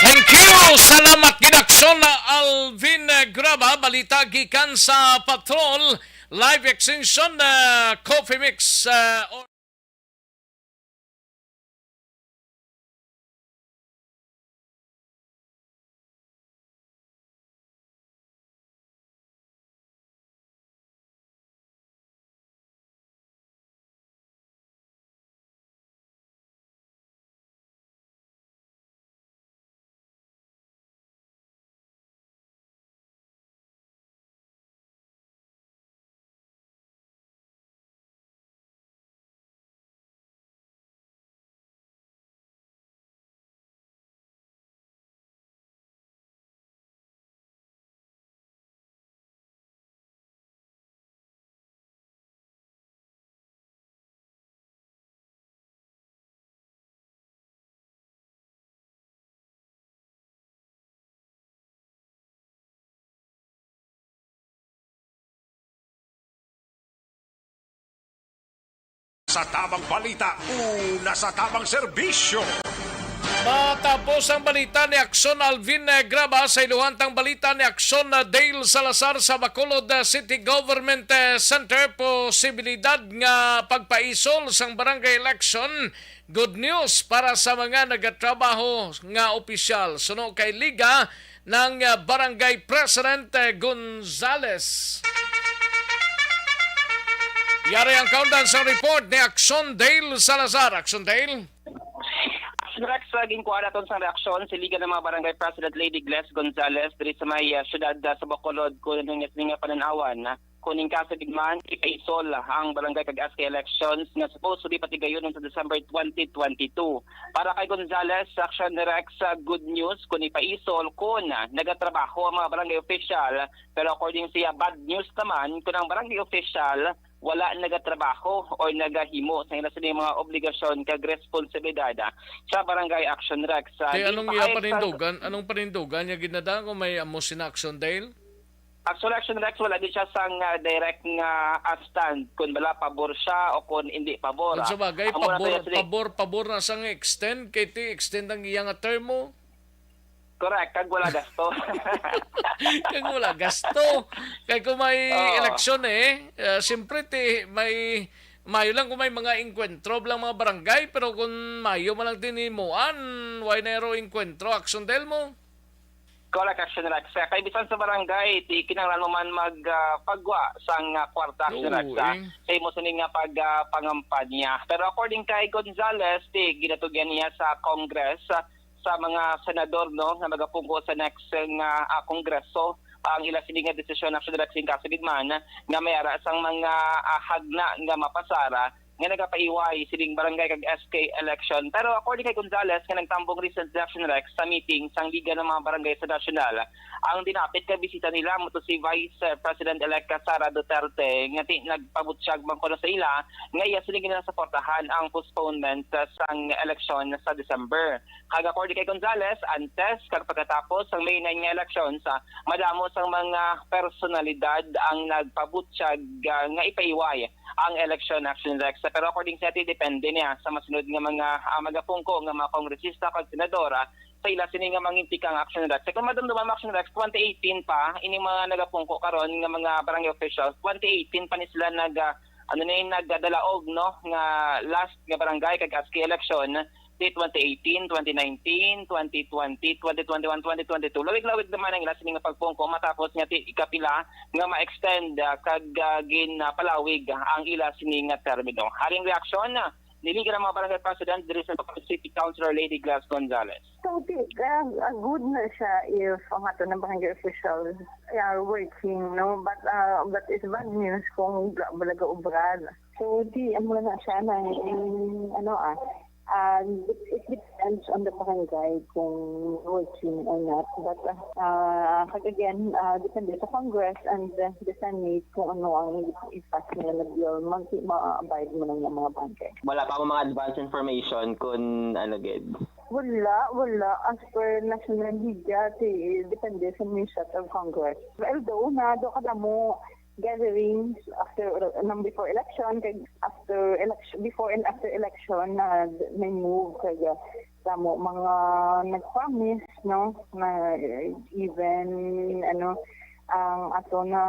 Thank you. Salamat gid, Aksyon Alvin Graba. Balita gikan sa patrol. Live extension, uh, coffee mix, uh, Sa tabang balita, una sa tabang serbisyo. Matapos ang balita ni Aksyon Alvin, eh, Graba, sa iluhantang balita ni Aksyon, eh, Dale Salazar sa Bacolod, eh, City Government, eh, Center, posibilidad nga pagpaisol sang barangay election. Good news para sa mga nagatrabaho nga opisyal. Suno kay Liga ng, ah, Barangay President, eh, Gonzales. Yari ang kaundan sa report ni Aksyon Dale Salazar. Aksyon Dale. Aksyon Rex, sa ginkuha naton sang reaksyon si Liga ng mga Barangay President Lady Gles Gonzales diri sa may, ah, siyudad, ah, sa Bacolod, kun ano nga sini nga panan-awan, ah, kun in kaso gid man ipaisol ang barangay kag S K elections nga supposed to be patigayunon sa December twenty twenty-two. Para kay Gonzales, Aksyon Rex, ah, good news kun ipaisol kun, ah, nagatrabaho ang mga barangay official, pero according siya, bad news naman kun ang barangay official wala nagatrabaho or nagahimo sa ila sini mga obligasyon kag responsibilidad, ah, sa barangay Aksyon Rex. Ah, Kay anong iya ginpahayag sa panindugan? Anong panindugan niya ginadaan kung may amo sina Aksyon Dale? Actually, Aksyon Rex, wala gid siya sang, ah, direct nga, ah, stand kun bala pabor siya o kun indi pabor, Kung ah. Sa bagay, Amo na pabor, siya sini- pabor, pabor na sang extend, kay ti extend ang iya nga termo. Correct, kag wala gasto. Kag wala gasto. Kay kung may Oo. eleksyon eh, ah, siyempre ti, may, mayo lang kung may mga engkwentro lang mga barangay, pero kung mayo man lang tinimuan, why na ero engkwentro, Aksyon Dale mo? Correct, Aksyon Rex. Kay bisan sa barangay, ti kinahanglan mo man mag, ah, pagwa sang, ah, kwarta, Aksyon Oo, Rex, ah, eh. sa imo sini nga pag, ah, pangampanya. Pero according kay Gonzales, ti ginatugyan niya sa Congress, ah, sa mga senador, no, nga magapungko sa next nga, ah, kongreso ang ila sini nga desisyon, Aksyon Rex, in kaso gid man nga may ara sang mga, ah, hagna nga mapasara nga nagapaiway sining barangay kag S K election. Pero according kay Gonzales nga nagtambong recent, Aksyon Rex, sa meeting sang Liga ng mga Barangay sa Nasyonal, ang dinapit nga bisita nila mo to si Vice President-elect Sara Duterte nga ti nagpabutyag man kuno sa ila nga iya sini ginasuportahan ang postponement, ah, sang eleksyon sa December. Kag according kay Gonzales, antes kag pagkatapos sang May nine nga eleksyon, sa madamo sang mga personalidad ang nagpabutyag, ah, nga ipaiway ang eleksyon, Aksyon Rex. Pero according sa ati, depende niya sa masunod nga mga, ah, magapungko nga mga kongresista kag senadora sa ila sini nga mangintikang, Aksyon Rex. Sa kung madumduman mo, Aksyon Rex, twenty eighteen pa, ining mga nagapungko karon nga mga barangay officials, twenty eighteen pa ni sila nag, ah, ano ni, nagdalaog, no, nga last nga barangay kag S K election, ti twenty eighteen, twenty nineteen, twenty twenty, twenty twenty-one, twenty twenty-two. Lawig-lawig naman ang ila sini nga pagpungko matapos nga ti ikapila nga ma-extend, ah, kag, ah, ginpalawig ang ila sini nga termino. Haring reaksyon, ah, ni Liga ng mga Barangay President diri sa Bacolod City, Councilor Lady Gles Gonzales. So, di, ah, ah, good na siya if ang ato ng barangay official are working, no? But, ah, but it's bad news kung wala, wala ga-obra. So, di, amo na siya na, eh, ano, ah, ah, it, it depends on the barangay kung working or not. But, ah, ah, kag again, ah, depende sa Congress and, ah, the Senate kung ano ang i-pass nila na bill, mag-, ma-abide mo lang ng mga barangay. Wala pa mo mga advance information kung ano gid. Wala, wala. As per National Media, ti, depende sa Minnesota Congress. Although, na do kadamo gatherings after, nang before election, kag after election, before and after election, na may move, kag, ah, damo mga nag-promise, no, na even, ano, ang ato na,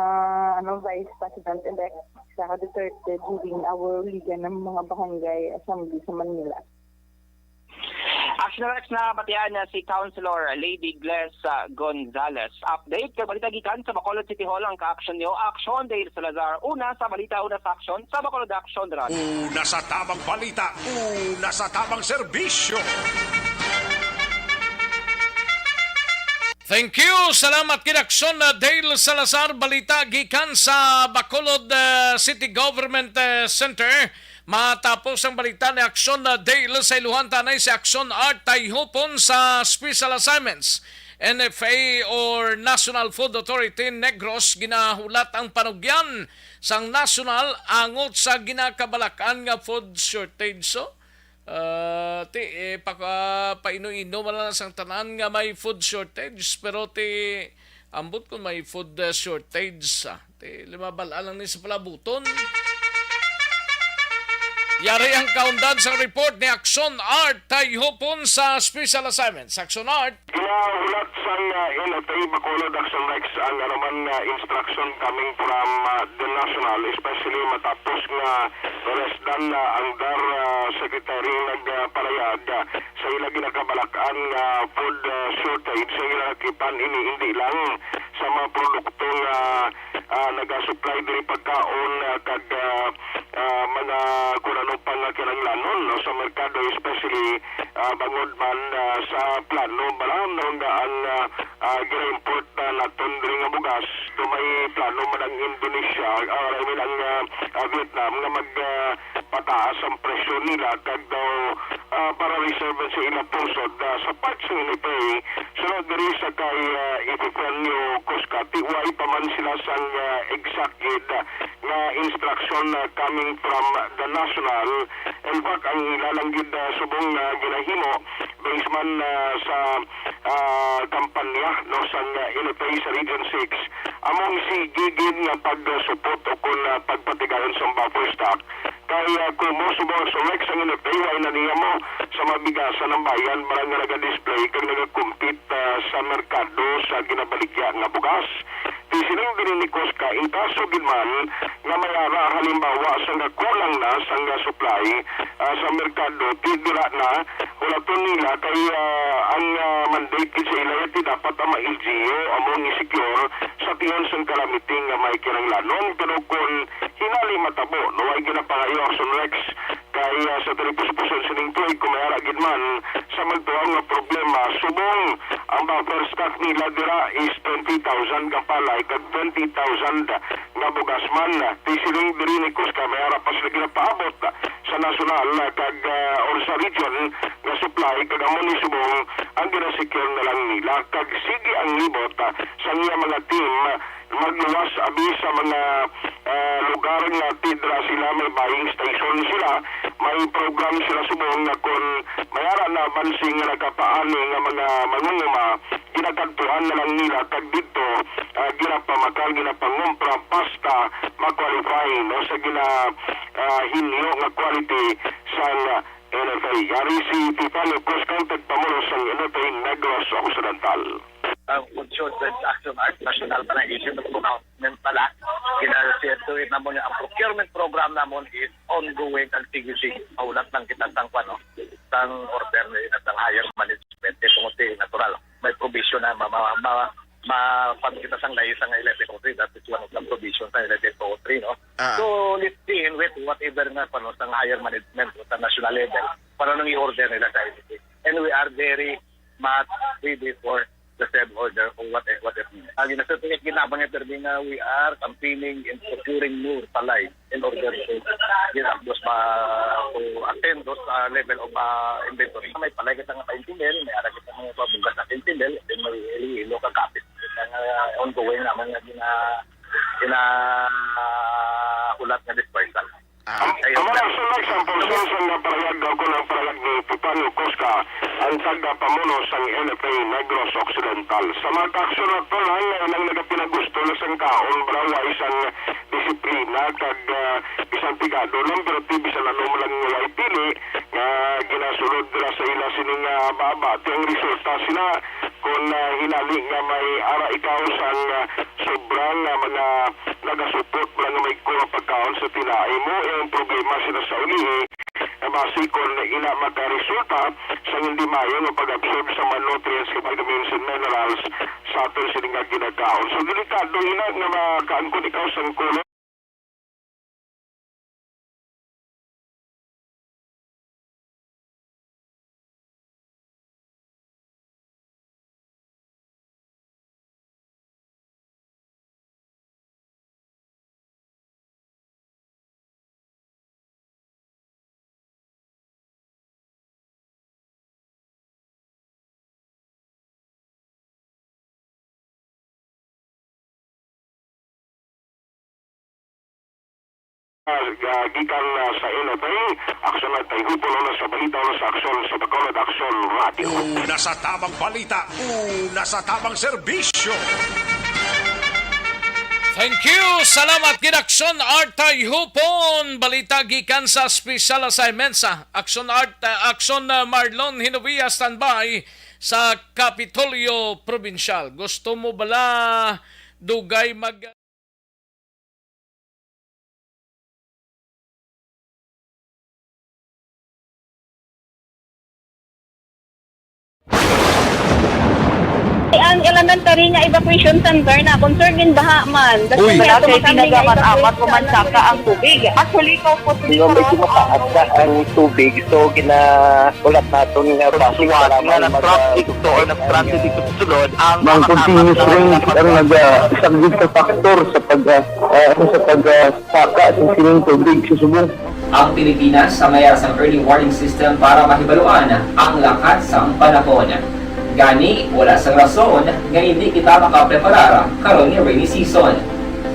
ano, Vice President-elect Sara Duterte during our Liga ng mga Barangay Assembly sa Manila. Action Rex, na batian niya si Councilor Lady Gles, ah, Gonzales. Update kag balita gikan sa Bacolod City Hall ang ka-action niyo. Action, Dale Salazar. Una sa balita, una sa action sa Bacolod Action, Ron. Una sa tamang balita, una sa tamang serbisyo. Thank you. Salamat, Kinaksyon, na Dale Salazar. Balita gikan sa Bacolod, uh, City Government, uh, Center. Matapos ang balita ni Aksyon, uh, Dale, sa iluhan tanay si Aksyon Art Tayhupon sa Special Assignments, N F A or National Food Authority Negros, ginahulat ang panugyan sang nasyonal angot sa ginakabalakan nga food shortage. So, Ah, ti, eh, paka, paino-ino man lang sang tanan nga may food shortage, pero ti, ambot kung may food, ah, shortage, ah, ti, limabal-an lang ni sa palabuton. Yari ang kaundan sang report ni Action Art Tayhupon sa Special Assignments. Action Art. Ginahulat sang, ah, N F A Bacolod Action Rex ang anuman nga instruction coming from, ah, the national, especially matapos nga arrestan na ang DAR, ah, secretary nagpahayag, ah, sa ila ginakabalak-an nga food, ah, shortage sa ila nakipan ini hindi lang sa mga produkto nga, ah, nagasupply diri pagkaon, ah, kag, ah, ah, mga kun ano pa nga kinahanglanon, no, sa merkado, especially, ah, bangod man, ah, sa plano bala nga ang, ah, ah, gina-import, ah, naton diri nga bugas, do may plano man ang Indonesia, ah, I mean, ang, ah, ah, Vietnam nga mag, ah, pataas ang presyo nila kag daw, ah, para reserve sa ilang pungsod, ah, sa part sa N F A. Sunod diri sa kay, ah, Epifanio Cusca, ti way pa man sila sang, ah, exact gid, ah, nga instruction, ah, coming from the national. In fact, ang ila lang gid, ah, subong nga ginahimo based man, ah, sa, ah, kampanya, no, sang, ah, N F A sa Region six, among sige gid nga pagsupot o kon, ah, pagpatigayon sang buffer stock. Kay, ah, kumo subong sa Rex ang N F A, way na niya mo sa mabigasan ang bayan, marang nga naga-display kag nagakompete, ah, sa merkado sa ginabaligya nga bugas. Ti siling diri ni Cusca, in kaso gid man nga may ara halimbawa sa nga kulang na sang nga supply, ah, sa merkado, ti dira na hulaton nila kay, ah, ang, ah, mandate gid sa ila ti dapat ang ma-L G U amo ang i-secure sa tion sang calamity nga may kinahanglanon. Pero kon hinali matabo, no, way ginapangayo ang Sunrex kay, ah, sa tagipuspos sining tuig, kung may ara gid man sa magtuaw nga problema, subong ang buffer stock nila dira is twenty thousand nga palay kag twenty thousand nga bugas man. Ti siling diri ni Cusca, may ara pa sila ginapaabot sa nasyonal, ah, kag, ah, or sa region nga supply, kag amo ni subong ang ginasecure na lang nila. Kag sige ang libot, ah, sa iya mga team magluwas abi sa mga, ah, lugar nga ti dira sila may buying station sila, may program sila subong nga kon may ara na bansi nga nakapaani nga mga mangunguma, ginakadtuan na lang nila kag didto, ah, ginapamakal, ginapangumpra basta ma-qualify, no, sa gina, ah, hinyo nga quality sang N F A. Yari si Tiffany Cruz kang tagpamuno sang N F A Negros Occidental. Ang Food Shortage Action Act, national pa na issue ng government pala. Ginasertuhin namon nga ang procurement program namon is ongoing, ang sige-sige. Paulat lang kita sang, ano, sang order ni, sang higher management. Kaya tungod, natural, may provision na ma, ma, ma, ma, pag kita sang lahi sang eleven oh three, that is one of the provisions sa eleven oh three, no? Ah. So, let's see and wait whatever nga, ano, sang higher management o sa national level, para nang i-order nila sa N F A. And we are very much ready for the said order or what, whatever. Ang ginasabi nga ginabang nga termina, we are campaigning and procuring more palay in order to get up those, uh, to attend those, uh, level of, uh, inventory. May palay kita nga paintinel, may ara kita mga pabugas na paintinel, then may ilo-ilo ka kapit. Ang, uh, ongoing naman nga gina-, ginahulat nga dispersal. Ah. Ang, ang mga sunod sa portion sa nga parayag daw ko ng parayag ni Juan Cosca, ang tagapamuno sang N F A Negros Occidental. Sa mga kaaksyon, Doctor, ang ilang nagapinagusto na sang kaon, bala way sang disiplina, kag, ah, bisan pigado lang, pero ti bisan ano man lang way pili, nga ginasulod dira sa ila sini nga baba, ti ang resulta sina, kung, ah, hinali nga may ara ikaw sang, ah, sobra nga mga nagasupot, mga may kuha pagkaon sa tinai mo, ang problema sila sa ulihi, nga basi kon ina makaresulta sa hindi maayo nga pag-absorb sa mga nutrients, nga vitamins and minerals sa aton sini nga ginakaon. So, delikado ina nga makaangkon ikaw sang colon. Ah, ga-, gikan, ah, sa N F A, Aksyon at Tayhupon, una sa balita, una sa aksyon, sa Bacolod Aksyon Radio. Una sa tamang balita, una sa tamang serbisyo. Thank you. Salamat gid, Aksyon Art Tayhupon. Balita gikan sa special assignment sa Aksyon Art, ah, Aksyon, ah, Marlon Hinovia, standby sa Kapitolyo Probinsyal. Gusto mo bala dugay mag- Ang elementary nga evacuation center na concern gid baha man. Uy. Wala kay tinaga man amat o mansaka ang tubig. Actually, ko po, medyo mataas na ang tubig. So, gina-, ulat naton nga basi nga para nag-traffic to or nag-transit dito sa sulod ang mga continuous rains ang nag-, ah, isang big factor sa pag, ah, ah, sa pag, ah, saka sa sining tubig sa subong. Ang Pilipinas ang may ara sang early warning system para mahibaluan ang lakat sang panahon. Gani, wala sang rason nga hindi kita makapreparar karon nga rainy season.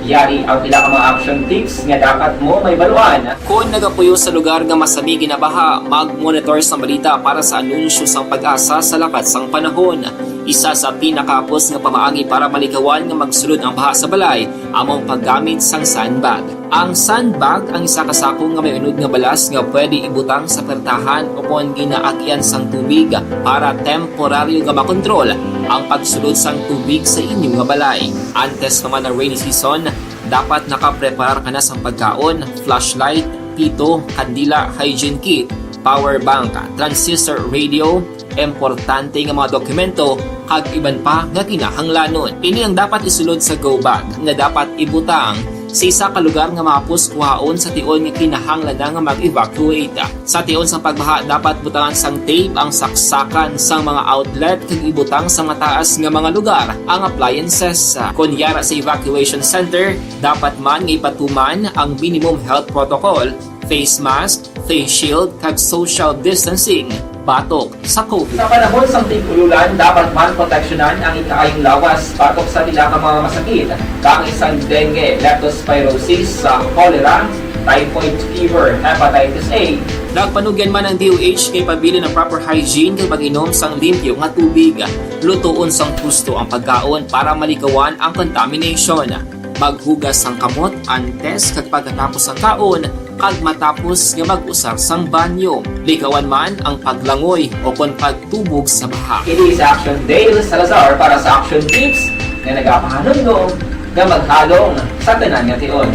Yari ang pila ka mga action tips nga dapat mo mahibaluan. Kon nagapuyo sa lugar nga masami ginabaha, mag-monitor sang balita para sa anunsyo sang PAGASA sa lakat sang panahon. Isa sa pinakahapos nga pamaagi para malikawan nga magsulod ang baha sa balay amo ang paggamit sang sandbag. Ang sandbag ang isa ka sako nga may unod nga balas nga pwede ibutang sa pertahan ukon ginaagian sang tubig para temporaryo nga makontrol ang pagsulod sang tubig sa inyo nga balay. Antes pa man ang rainy season, dapat nakapreparar ka na sang pagkaon, flashlight, pito, kandila, hygiene kit, power bank, transistor radio, importante nga mga dokumento, kag iban pa nga kinahanglanon. Ini ang dapat isulod sa go bag nga dapat ibutang sa isa ka lugar nga mahapos kuhaon sa tion nga kinahanglan na nga mag-evacuate. Sa tion sang pagbaha, dapat butangan sang tape ang saksakan sang mga outlet kag ibutang sa mataas nga mga lugar ang appliances. Kon yara sa evacuation center, dapat man nga ipatuman ang minimum health protocol, face mask, face shield, kag social distancing batok sa COVID. Sa panahon sang tig-ululan, dapat man proteksyonan ang ikaayong lawas batok sa pila ka mga masakit, kaangay sang dengue, leptospirosis, sa cholera, typhoid fever, hepatitis A. Nagpanugyan man ang D O H nga ipabilin ang proper hygiene kag pag-inom sang limpyo nga tubig. Lutoon sang husto ang pagkaon para malikawan ang contamination. Maghugas sang kamot antes kag pagkatapos sang kaon, kag matapos nga mag-usar sang banyo. Likawan man ang paglangoy ukon pagtubog sa baha. Ini si Action Dale Salazar para sa Action Tips nga nagapahanumdom nga maghalong sa tanan nga tion.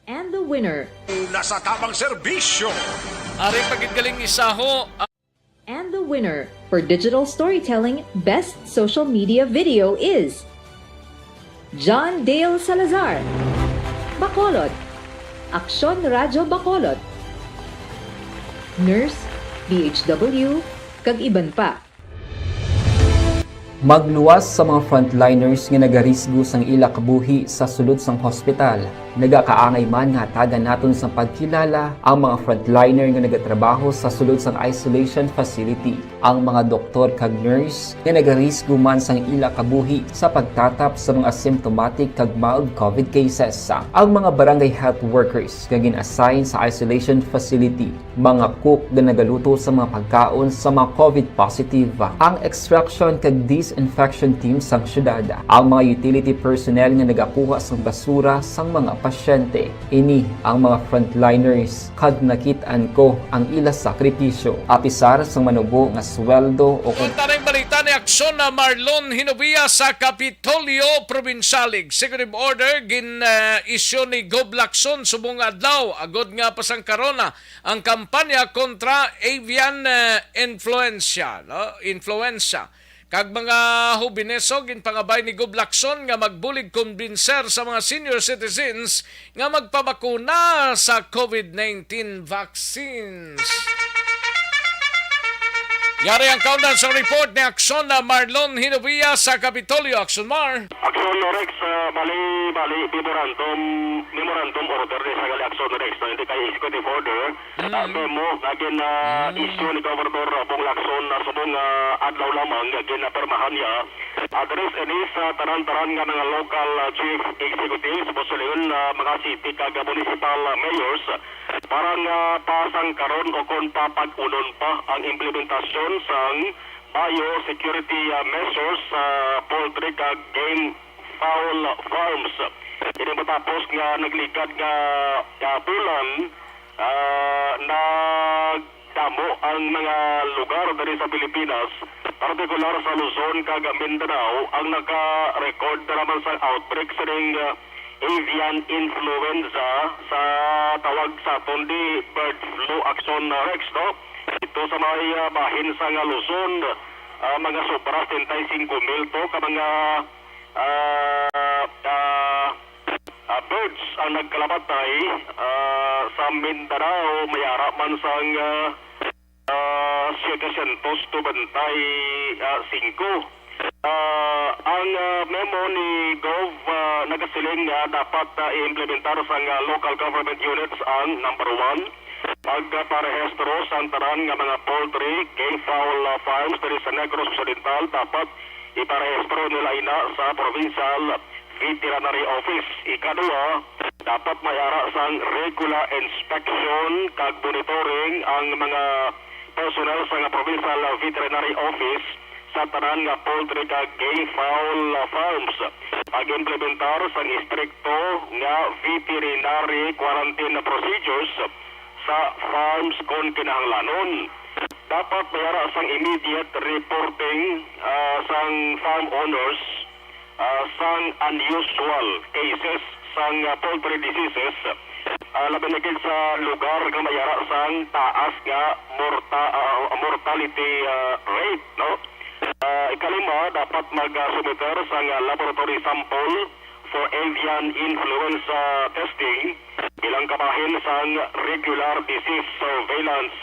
And the winner. Una sa tamang serbisyo. Ari pa gid galing isaho. And the winner for digital storytelling best social media video is John Dale Salazar, Bacolod, Aksyon Radyo Bacolod, Nurse, D H W, kag iban pa. Magluwas sa mga frontliners nga nagarisgo sang ila kabuhi sa sulod sang hospital. Nagakaangay man nga hatagan naton sang pagkilala ang mga frontliner nga nagatrabaho sa sulod sang isolation facility, ang mga doktor kag nurse nga nagarisgo man sang ila kabuhi sa pagtatap sa mga symptomatic kag mild covid cases, ang mga barangay health workers nga gin-assign sa isolation facility, mga cook nga nagaluto sa mga pagkaon sa mga covid positive, ang extraction kag disinfection team sang syudad, ang mga utility personnel nga nagakuha sang basura sang mga pasyente. Ini ang mga frontliners, kag nakit-an ko ang ila sakripisyo. Apisar sang manubo nga sweldo o kon Ang tanang balita ni Aksyon na Marlon Hinovia sa Kapitolyo Provincial Executive Order gin, ah, isyu ni Gob Lacson subong nga adlaw agod nga pasangkaron na ang kampanya kontra avian, eh, influenza, no? Influenza. Kag mga hubineso, ginpangabay ni Gob Lacson nga magbulig kumbinser sa mga senior citizens nga magpabakuna sa covid nineteen vaccines. Yari ang kaundan sa report ni Aksyon na Marlon Hinovia sa Kapitolyo. Aksyon Mar. Aksyon Rex, ah, bali, bali, memorandum, memorandum order ni sa gali Aksyon Rex, no? Hindi kay executive order. Ah, memo nga gin, ah, issue ni Governor Bong Lacson na subong nga adlaw lamang nga ginapirmahan niya. Address ini sa tanan-tanan nga mga local, ah, chief executives, posiblon, ah, mga city kag municipal, ah, mayors para nga pasangkaron o kon papag-unon pa ang implementasyon sang biosecurity, ah, measures sa poultry kag game fowl farms. Ini matapos nga nagligad nga, ah, bulan, ah, nagdamo ang mga lugar diri sa Pilipinas, partikular sa Luzon kag Mindanao, ang naka-record na naman sa outbreak sining, ah, avian influenza sa tawag sa aton di bird flu, Aksyon, ah, Rex, no? Ito sa may, ah, bahin sa nga Luzon, ah, mga sobra setenta y cinco mil to ka mga, ah, ah, ah, birds ang nagkalamatay, ah, sa Mindanao, may ara man sang, ah, ah, setecientos noventa y cinco. Ah, ang, ah, memo ni Gov, ah, nagasiling nga dapat, ah, i-implementar sang, ah, local government units ang, number one, pagparehistro sang tanan nga mga poultry, game fowl, ah, farms diri sa Negros Occidental. Dapat iparehistro nila ina sa provincial veterinary office. Ikaduha, dapat may ara sang regular inspection kag monitoring ang mga personnel sa nga provincial veterinary office sa tanan nga poultry kag game fowl farms. Pag-implementar sang istrikto nga veterinary quarantine procedures sa farms kon kinahanglanon. Dapat may ara sang immediate reporting, ah, sang farm owners, ah, sang unusual cases sang, ah, poultry diseases, ah, labi na gid sa lugar nga may ara sang taas nga morta-, ah, mortality, ah, rate, no? Ah, ikalima, dapat mag, ah, sumiter sang, ah, laboratory sample for avian influenza testing bilang kabahin sang regular disease surveillance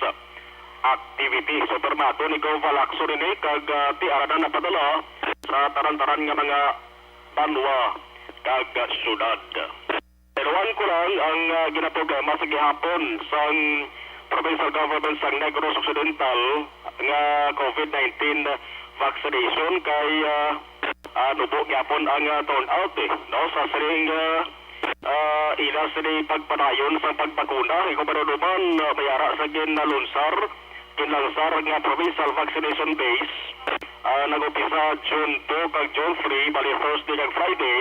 activity. So, pirmado ni Gov Lacson ini kag, ah, ti ara na napadala sa tanan-tanan nga mga banwa kag syudad. Tinuan ko lang ang, ah, ginaproblema sa gihapon sang provincial government sang Negros Occidental nga covid nineteen vaccination kay, ah, ah, nubo gyapon ang, ah, turnout, eh, no? Sa sining, ah, ah, ila sini pagpadayon sa pagbakuna, ikaw ba naman, ah, may ara sa ginalunsar, ginlansar nga provincial vaccination days, ah, nag-umpisa June two kag June three, bali Thursday kag Friday,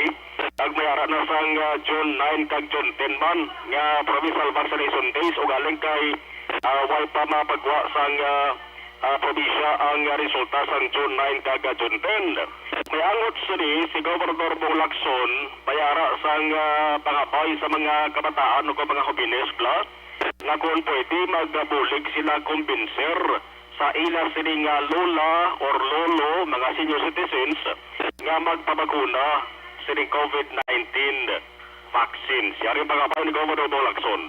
kag may ara na sang, ah, June nine kag June ten man nga provincial vaccination days, ugaling kay, ah, way pa mapagwa sang, ah, ah, probinsya ang resulta sang June nine kag June ten. May angot sini si Gobernador Bong Lacson, may ara sang, ah, pangabay sa mga kabataan o mga hobines bala nga kon pwede magabulig sila kumbinser sa ila sini nga lola or lolo, mga senior citizens, nga magpabakuna sining covid nineteen vaccines. Yari ang pangabay ni Gobernador Bong Lacson.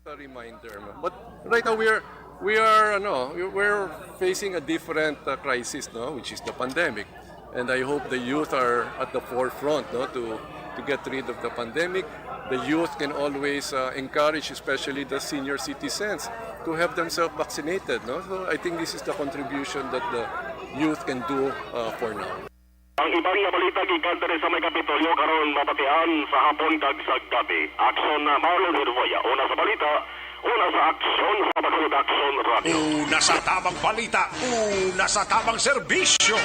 A reminder, no? But right now we're, we are, ano, we're facing a different, uh, crisis, no, which is the pandemic. And I hope the youth are at the forefront, no, to to get rid of the pandemic. The youth can always uh, encourage, especially the senior citizens, to have themselves vaccinated. No? So I think this is the contribution that the youth can do uh, for now. Ang iban nga balita gikan diri sa may Kapitolyo karon mabatian sa hapon kag sa gabi. Action na Marlon Herboya, una sa balita, una sa aksyon sa Bacolod Action Radio. Una sa tamang balita, una sa tamang serbisyo.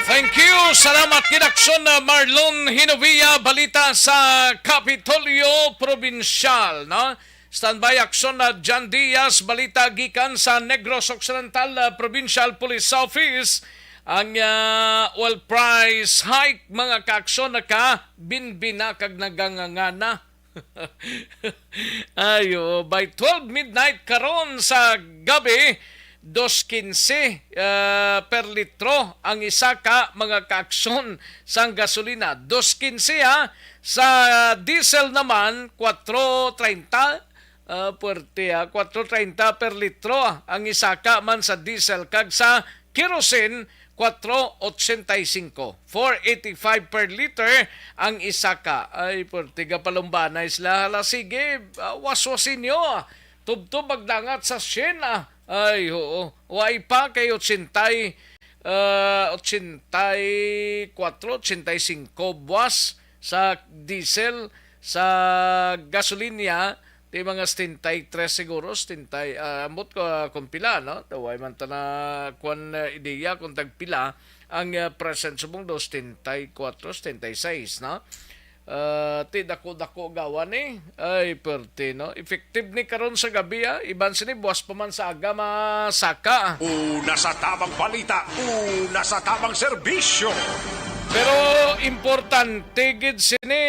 Thank you. Salamat gid, Action na Marlon Hinovia. Balita sa Kapitolyo Probinsyal, no? Standby, Action na John Diaz. Balita gikan sa Negros Occidental uh, Provincial Police Office. Ang uh, oil price hike, mga kaaksyon, naka binbina kag nagangangana. Ayo, by twelve midnight karon sa gabi, dos quince, ah, per litro ang isa ka, mga kaaksyon, sang gasolina. Dos quince, ha. Sa diesel naman, kwatro treinta, ah, puwerte, ha. Kwatro treinta per litro ang isa ka man sa diesel, kag sa kerosene, kwatro ochenta y cinco, four eighty-five per liter ang isa ka. Ay, puwerte, gapalumbanay sila. Hala, sige, ah, waswasin nyo, ah. Tubtob magdangat sa syen, ah. Ay, oo. Wa pa kay ochenta y, ah, ochenta y kwatro, ochenta y cinco buwas sa diesel, sa gasolina, ti mga setenta y tres siguro, setenta, ah, ambot ko, ah, kung pila, no? Taway man ta na kwan, ah, ideya kung tagpila ang, ah, present subong do, setenta y kwatro, setenta y seis, no? Ah, ti dako-dako gawa ni. Ay, perte, no? Effective ni karon sa gabi, ah. Iban sini, buwas pa man sa aga masaka, ah. Una sa tamang balita, una sa tamang serbisyo. Pero importante gid sini,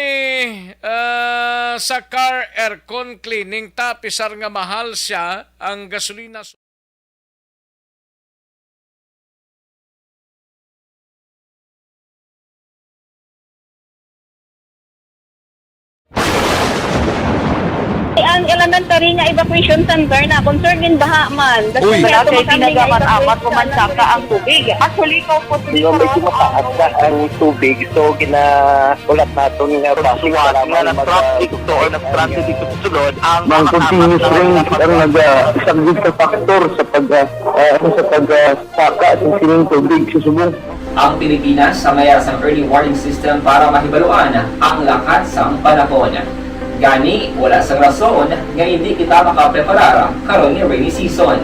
ah, sa car aircon cleaning ta, pisar nga mahal siya ang gasolina. Ang elementary nga evacuation center na concern din baha man. Uy. Wala kay tinaga man amat ko man saka ang tubig. Actually, ko po. Di ba, medyo mataas na ang tubig, so ginaulat naton nga traffic nga nag-traffic to or nag-transit dito sa sulod ang mga continuous rain ang nag-, ah, isang big factor sa pag, ah, ah, sa pag, ah, saka sa sining tubig sa subong. Ang Pilipinas sa mayar sang early warning system para mahibaluan ang lakat sang panahon. Gani, wala sang rason nga hindi kita makapreparar karon nga rainy season.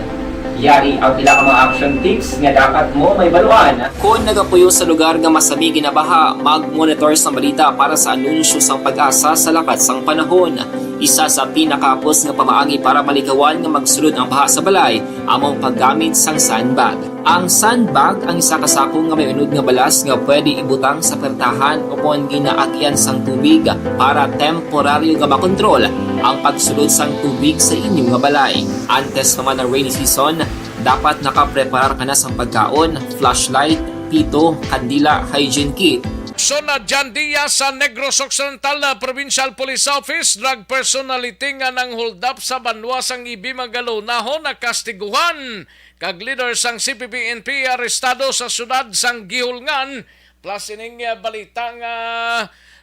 Yari ang pila ka mga action tips nga dapat mo mahibaluan. Kon nagapuyo sa lugar nga masami ginabaha, mag-monitor sang balita para sa anunsyo sang PAGASA sa lakat sang panahon. Isa sa pinakahapos nga pamaagi para malikawan nga magsulod ang baha sa balay amo ang paggamit sang sandbag. Ang sandbag ang isa ka sako nga may unod nga balas nga pwede ibutang sa pertahan upon ginaagian sang tubig para temporaryo nga makontrol ang pagsulod sang tubig sa inyo nga balay. Antes pa man ang rainy season, dapat nakapreparar ka na sang pagkaon, flashlight, pito, kandila, hygiene kit, Aksyon na John Diaz sa Negros Occidental, ah, Provincial Police Office, drug personality nga nang-hold up sa banwa sang Ibi Magalona, nakastiguhan kag leader sang C P P N P arestado sa siyudad sang Guihulngan. Plus ining, ah, balita nga,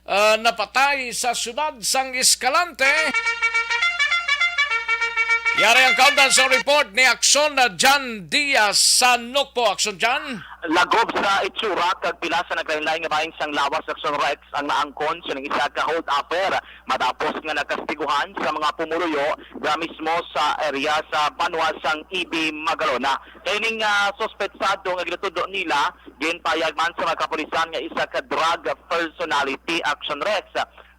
ah, napatay sa siyudad sang Escalante. Yari ang kaundan sa report ni Aksyon na John Diaz sa Nukpo. Aksyon, John. Lagob sa itsura kag pila sa naglain-lain nga bahin sang lawas, Aksyon Rex, ang naangkon sining isa ka hold-upper matapos nga nakastiguhan sa mga pumuluyo dira mismo sa area sa banwa sang Ibi Magalona. Kay ning, ah, suspetsado nga ginatudlo nila, ginpahayag man sa mga kapulisan nga isa ka drug personality, Aksyon Rex.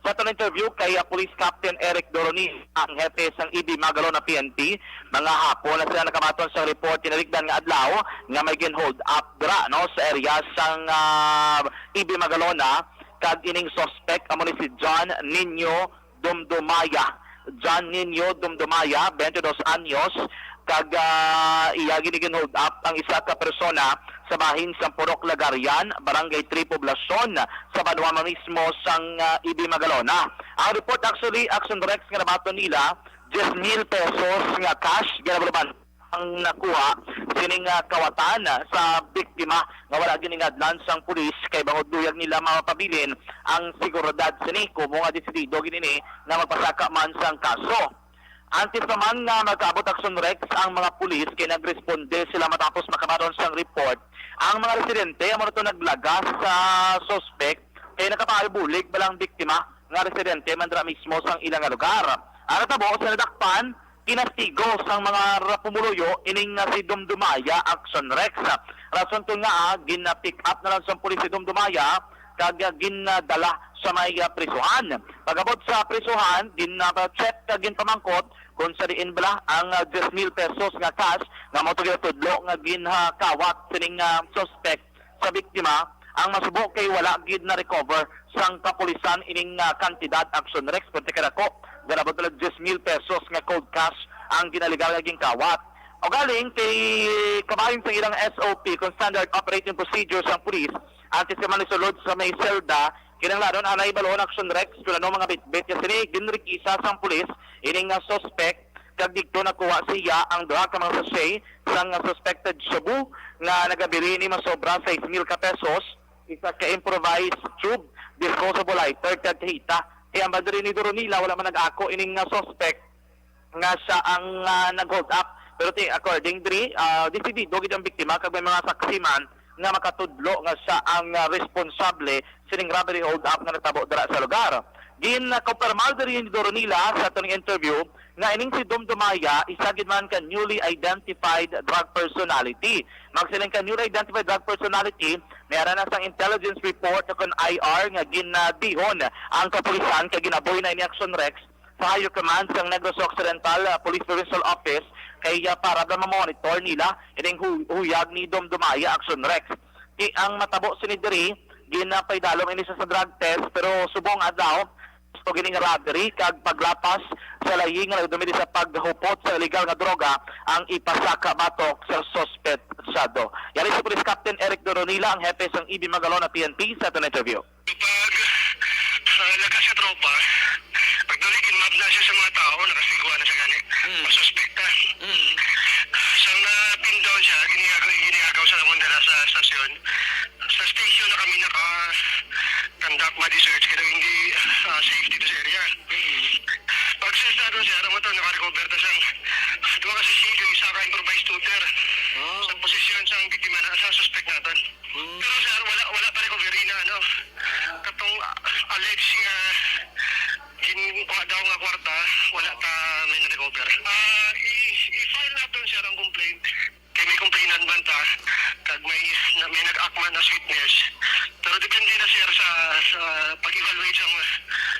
Sa aton interview kay, ah, Police Captain Eric Doroni, ang hepe sang Ibi Magalona P N P, mga hapon na sila nakamaton sa report tinalikdan nga adlaw nga may gin-hold up dira, no, sa area sang, ah, Ibi Magalona, kag ining suspect amo ni si John Nino Dumdumaya. John Nino Dumdumaya, twenty-dos anyos, kag, ah, iya gini gin-hold up ang isa ka persona sa bahin sang Purok Lagarian, Barangay three Poblacion, sa banwa mismo sang, ah, Ibi Magalona. Ang report actually, Aksyon Rex, nga nabaton nila, diyes mil pesos nga cash, ginabuluban. ang nakuha sining, ah, kawatan sa biktima nga wala giningadlan sang pulis kay bangod luyag nila mapabilin ang seguridad sini, kumo nga desidido gid ini nga magpasaka man sang kaso. Antes pa man nga magkaabot action Rex ang mga pulis kay nagresponde sila matapos makabaton sang report ang mga residente amo na to naglagas sa suspect kay nakapabulig bala ang biktima nga residente man dira mismo sang ila nga lugar. Ang natabo sa nadakpan, kinastigo sang mga ra-, pumuluyo ining nga si Dumdumaya Action Rex. Rason to nga, ah, gin-pick up na lang sang pulis si Dumdumaya kag, ah, gindala sa may, ah, prisuhan. Pag-abot sa prisuhan, gin-check kag ginpamangkot kung sa diin bala ang, ah, diyes mil pesos nga cash nga mao to ginatudlo nga ginkawat sining, ah, suspect sa biktima. Ang masubo kay wala gid na-recover sang kapulisan ining, ah, kantidad, Action Rex, perti kadako. Ginaabot na lang diyes mil pesos nga cold cash ang ginalegal nga ginkawat. Ugaling kay kabahin sa ilang S O P kung standard operating procedure sang pulis, antes ka man isulod sa may selda, kinahanglanon anay balon, Action Rex, kung ano mga bitbit nga sini ginrikisa sang pulis ining nga suspect, kag didto nakuha siya ang duha ka mga sachet sang suspected shabu nga nagabili ni masobra sais mil ka pesos, isa ka improvised tube, disposable lighter, kag kahita. Kay ang diri ni Doronila, wala man nag-ako ining nga suspect nga siya ang, ah, nag-hold up. Pero ti, according diri, ah, desidido gid ang biktima kag may mga saksi man nga makatudlo nga siya ang, ah, responsable sining robbery hold up nga natabo dira sa lugar. Gin-confirmar diri ni Doronila sa aton interview nga ining si Dom Dumaya isa gid man ka newly identified drug personality. Magsiling ka newly identified drug personality, may ara na sang intelligence report o kon I R nga ginadihon ang kapulisan kay ginaboy na ini Action Rex sa higher command sang Negros Occidental, ah, Police Provincial Office kay, ah, para daw ma-monitor nila ining hu-, huyag ni Dom Dumaya Action Rex. Ti ang matabo sini diri, ginapaidalom ini sa, sa drug test, pero subong adlaw, gusto gining robbery kag paglapas sa layi nga nagdumili sa paghupot sa illegal nga droga ang ipasaka batok sa suspetsado. Yari si Police Captain Eric Doronila, ang hepe sang E B Magalona P N P, sa aton interview. Pag, ah, lagas sa tropa, pagdali, ginmab na siya sa mga tao, nakastigwa na sa gani. Mm. Masuspekta. Mm. Sang na-pin down siya, giniagaw, giniagaw sa lamon dala sa stasyon. Sa station na kami naka-conduct body search, kaya hindi, ah, safe dito sa area. Mm. Pag-search natin siya, aram mo to, naka-recover ta sang duha ka sisilyo, isa ka improvised tutor. Ah. Sa posisyon sang biktima na, sa suspect natin. Mm. Pero sir, wala, wala pa recovery na ano. Katong, ah, alleged nga ginkuha daw nga kwarta, wala pa may na-recover. Ah, i-, i-file naton sir ang complaint. Kay may complainant man ta, kag may, na, may nag-act man as witness. Pero depende na sir sa, sa pag-evaluate sang,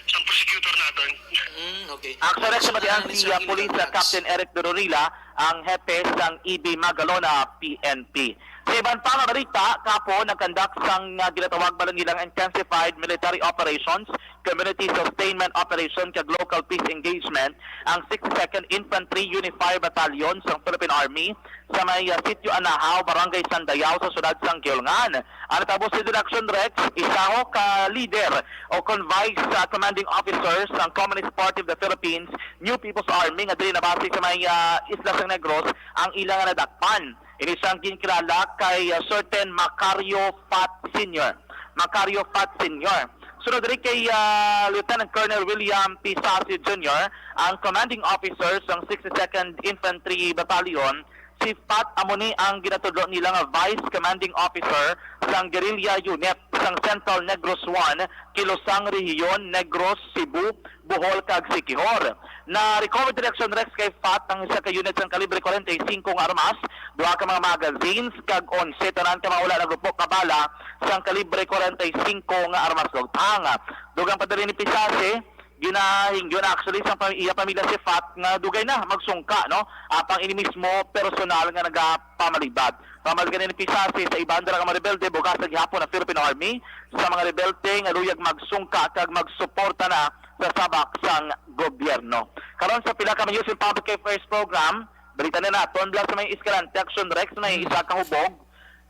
sang prosecutor naton. Mm, okay. Ang correction ba diyan si, uh, Police, uh, Captain Eric Dororila, ang hepe sang E B Magalona P N P. Sa iban pa nga balita, kapo nag-conduct sang, ah, ginatawag bala nilang intensified military operations, community sustainment operation kag local peace engagement ang sixty-second Infantry Unified Battalion sang Philippine Army sa may, ah, Sitio Anahaw, Barangay Sandayao sa siyudad sang Guiolongan. Ang natabo si Action Rex, isa ho ka leader o kon vice, ah, commanding officer sang Communist Party of the Philippines, New People's Army, nga diri nabase sa may, ah, isla sang Negros ang ila nga nadakpan. Ini siyang ginkilala kay, ah, certain Macario Fat Senior. Macario Fat Senior. Sunod diri kay, ah, Lieutenant Colonel William P. Sasi Junior, ang commanding officer sang sixty-second Infantry Battalion. Si Fat amo ni ang ginatudlo nila nga Vice Commanding Officer sang Guerrilla Unit sang Central Negros One, Kilosang Rehiyon, Negros, Cebu, Bohol, kag Siquijor. Na-recover diri Action Rex kay Fat ang isa ka unit sang kalibre forty-five nga armas, duha ka mga magazines, kag onse tanan ka mga wala nagupok nga bala sang kalibre forty-five nga armas lugtang. Dugang pa diri ni Pisasi, ginahingyo na actually sa pam-, iya pamilya si Fat nga dugay na magsungka, no? Apang ini mismo personal nga nagapamalibad. Pamaligan ni Pisasi sa iban dira nga mga rebelde, bugas na gihapon ang Philippine Army sa mga rebelde nga luyag magsungka kag magsuporta na sa sabak sang gobyerno. Karon sa pila ka minutes in Public Affairs Program, balita na naton, bala sa may Escalante Action Rex, may isa ka hubog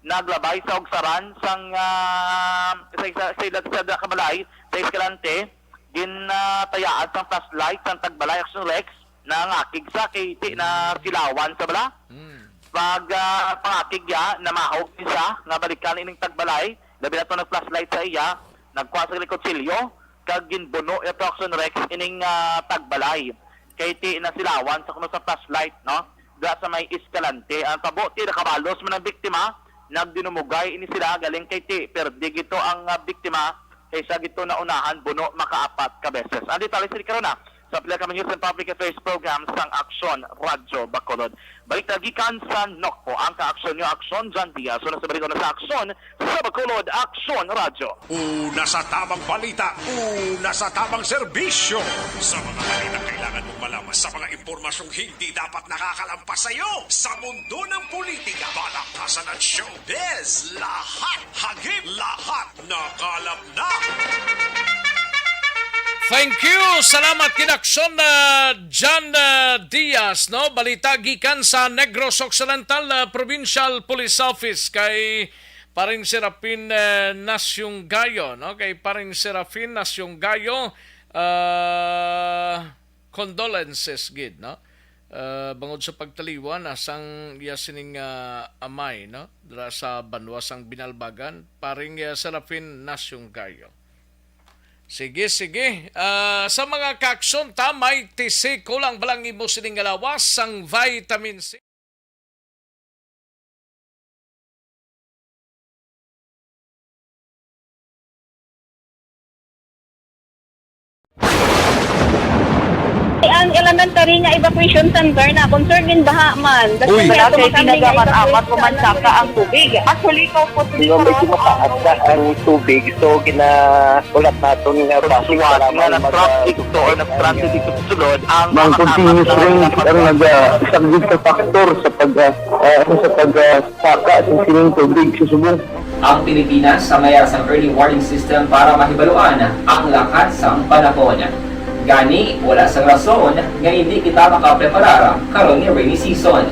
naglabay sa ugsaran sang, ah, sa, sa, sa, sa, sa kabalay sa Escalante, ginatayaan sang flashlight sang tagbalay Action Rex, nangakig sa kay ti na silawan sa bala. Mm. Pag, ah, pangakig ya, namahog isa nga balikan ining tagbalay, labi na to nag-flashlight sa iya, nagkuha sa kutsilyo, kag ginbuno ya to Action Rex ining, ah, tagbalay. Kay ti nasilawan sa kuno sa flashlight, no? Diha sa may Escalante. Ang tabo, ti nakabalos man ang biktima, nagdinumugay ini sila, galing kay ti perdi gito ang, ah, biktima, kay siya gito naunahan buno makaapat ka beses. Ang detalye sini karon na sa Pila Kami News and Public Affairs Program sang Aksyon Radyo Bacolod. Balik na gikan sa Nokpo, ang kaaksyon nyo, Aksyon John Diaz. Una sa balik, una sa aksyon sa Bacolod, Aksyon Radyo. Una sa tamang balita, una sa tamang serbisyo. Sa mga balita kailangan mong malaman, sa mga impormasyong hindi dapat nakakalampas sa iyo, sa mundo ng politika, balaktasan at showbiz, lahat hagip, lahat nakalap na. Thank you. Salamat kay Aksyon, ah, John, ah, Diaz, no? Balita gikan sa Negros Occidental, ah, Provincial Police Office kay Paring Serafin, ah, Nasyonggayo, no? Kay Paring Serafin Nasyonggayo, ah, condolences gid, no? Ah, bangod sa pagtaliwan na sang iya sining, ah, amay, no? Dira sa banwa sang Binalbagan, Paring, ah, Serafin Nasyonggayo. Sige, sige. Ah, sa mga kaaksyon ta, may tisi ko lang balang imo sining nga lawas sang vitamin C. Ang elementary nga evacuation center na concern in baha man. Uy. Wala kay pinagaman amat ko man saka ang tubig. Actually, ko po. Di ba, medyo mataas na ang tubig, so gina-, ulat naton nga traffic nga na-traffic to or na-stranded dito sa sulod ang mga continuous rain ang naga-, isa gid ka factor sa pag, ah, ah, ano, sa pag, ah, saka sa sining tubig sa subong. Ang Pilipinas sa mayar sang early warning system para mahibaluan ang lakat sang panahon. Gani, wala sang rason nga hindi kita makapreparar karon nga rainy season.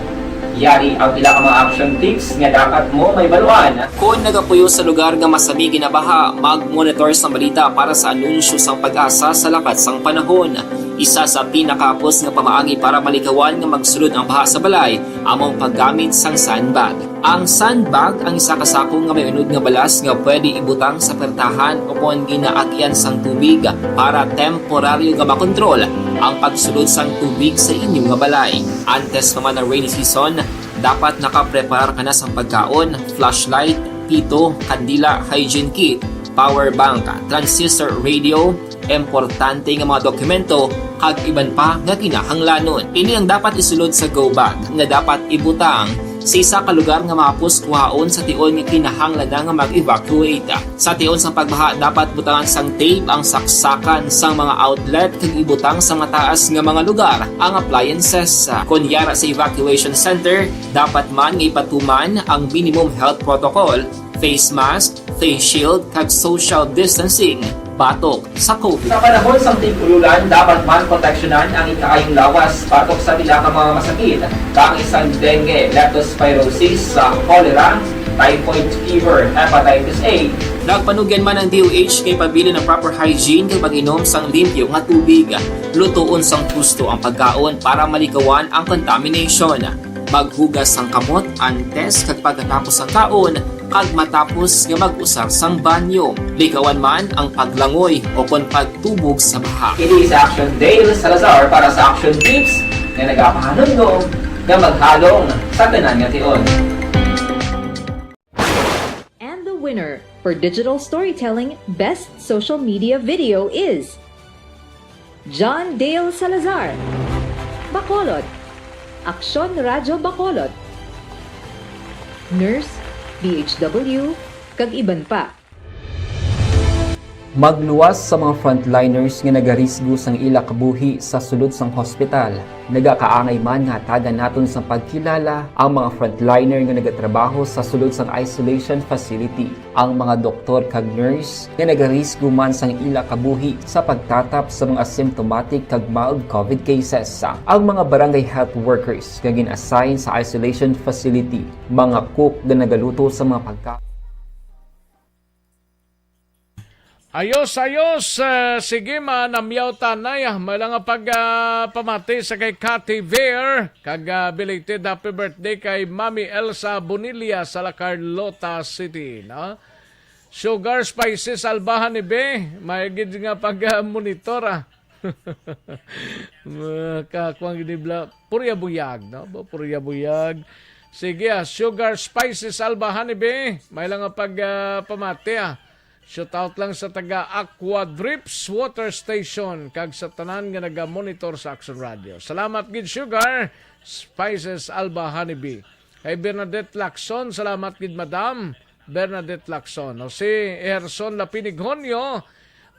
Yari ang pila ka mga action tips nga dapat mo mahibaluan. Kon nagapuyo sa lugar nga masami ginabaha, mag-monitor sang balita para sa anunsyo sang PAGASA sa lakat sang panahon. Isa sa pinakahapos nga pamaagi para malikawan nga magsulod ang baha sa balay amo ang paggamit sang sandbag. Ang sandbag ang isa ka sako nga may unod nga balas nga pwede ibutang sa pertahan ukon ginaagyan sang tubig para temporaryo nga makontrol ang pagsulod sang tubig sa inyo nga balay. Antes pa man ang rainy season, dapat nakapreparar ka na sang pagkaon, flashlight, pito, kandila, hygiene kit, power bank, transistor radio, importante nga mga dokumento, kag iban pa nga kinahanglanon. Ini ang dapat isulod sa go bag nga dapat ibutang sa isa ka lugar nga mahapos kuhaon sa tion nga kinahanglan na nga mag-evacuate. Sa tion sang pagbaha, dapat butangan sang tape ang saksakan sang mga outlet kag ibutang sa mataas nga mga lugar ang appliances. Kon yara sa evacuation center, dapat man nga ipatuman ang minimum health protocol, face mask, face shield, kag social distancing batok sa COVID. Sa panahon sang tig-ululan, dapat man proteksyonan ang ikaayong lawas batok sa pila ka mga masakit, kaangay sang dengue, leptospirosis, sa cholera, typhoid fever, hepatitis A. Nagpanugyan man ang D O H nga ipabilin ang proper hygiene kag pag-inom sang limpyo nga tubig. Lutoon sang husto ang pagkaon para malikawan ang contamination. Maghugas sang kamot antes kag pagkatapos sang kaon, kag matapos nga mag-usar sang banyo. Likawan man ang paglangoy o kon pagtubog sa baha. Ini si Action Dale Salazar para sa Action Tips nga nagapahanumdom nga maghalong sa tanan nga tion. And the winner for digital storytelling best social media video is John Dale Salazar, Bacolod, Aksyon Radyo Bacolod, nurse, D H W, kag iban pa. Magluwas sa mga frontliners nga nagarisgo sang ila kabuhi sa sulod sang hospital. Nagakaangay man nga hatagan naton sang pagkilala ang mga frontliner nga nagatrabaho sa sulod sang isolation facility, ang mga doktor kag nurse nga nagarisgo man sang ila kabuhi sa pagtatap sa mga asymptomatic kag mild COVID cases, ang mga barangay health workers nga gin-assign sa isolation facility, mga cook nga nagaluto sa mga pagkaon. Ayos, ayos. Ah, sige, manamyaw tanay, ah. May lang nga pag, ah, pamati sa kay Cathy Ver. Kag, ah, belated happy birthday kay Mami Elsa Bonilla sa La Carlota City, no? Sugar Spices Albahan ni Be. May gid nga pag, ah, monitor, ah. Makakuang gid ni Bla-, Purya Buyag, no? Ba, Purya Buyag. Sige, ah, Sugar Spices Albahan ni Be. May lang nga pag, ah, pamati, ah. Shout out lang sa taga Aqua Drips Water Station kag sa tanan nga naga-monitor sa Action Radio. Salamat gid, Sugar Spices Alba Honeybee. Kay Bernadette Lacson, salamat gid, Madam Bernadette Lacson. O si Erson Lapinigjonio,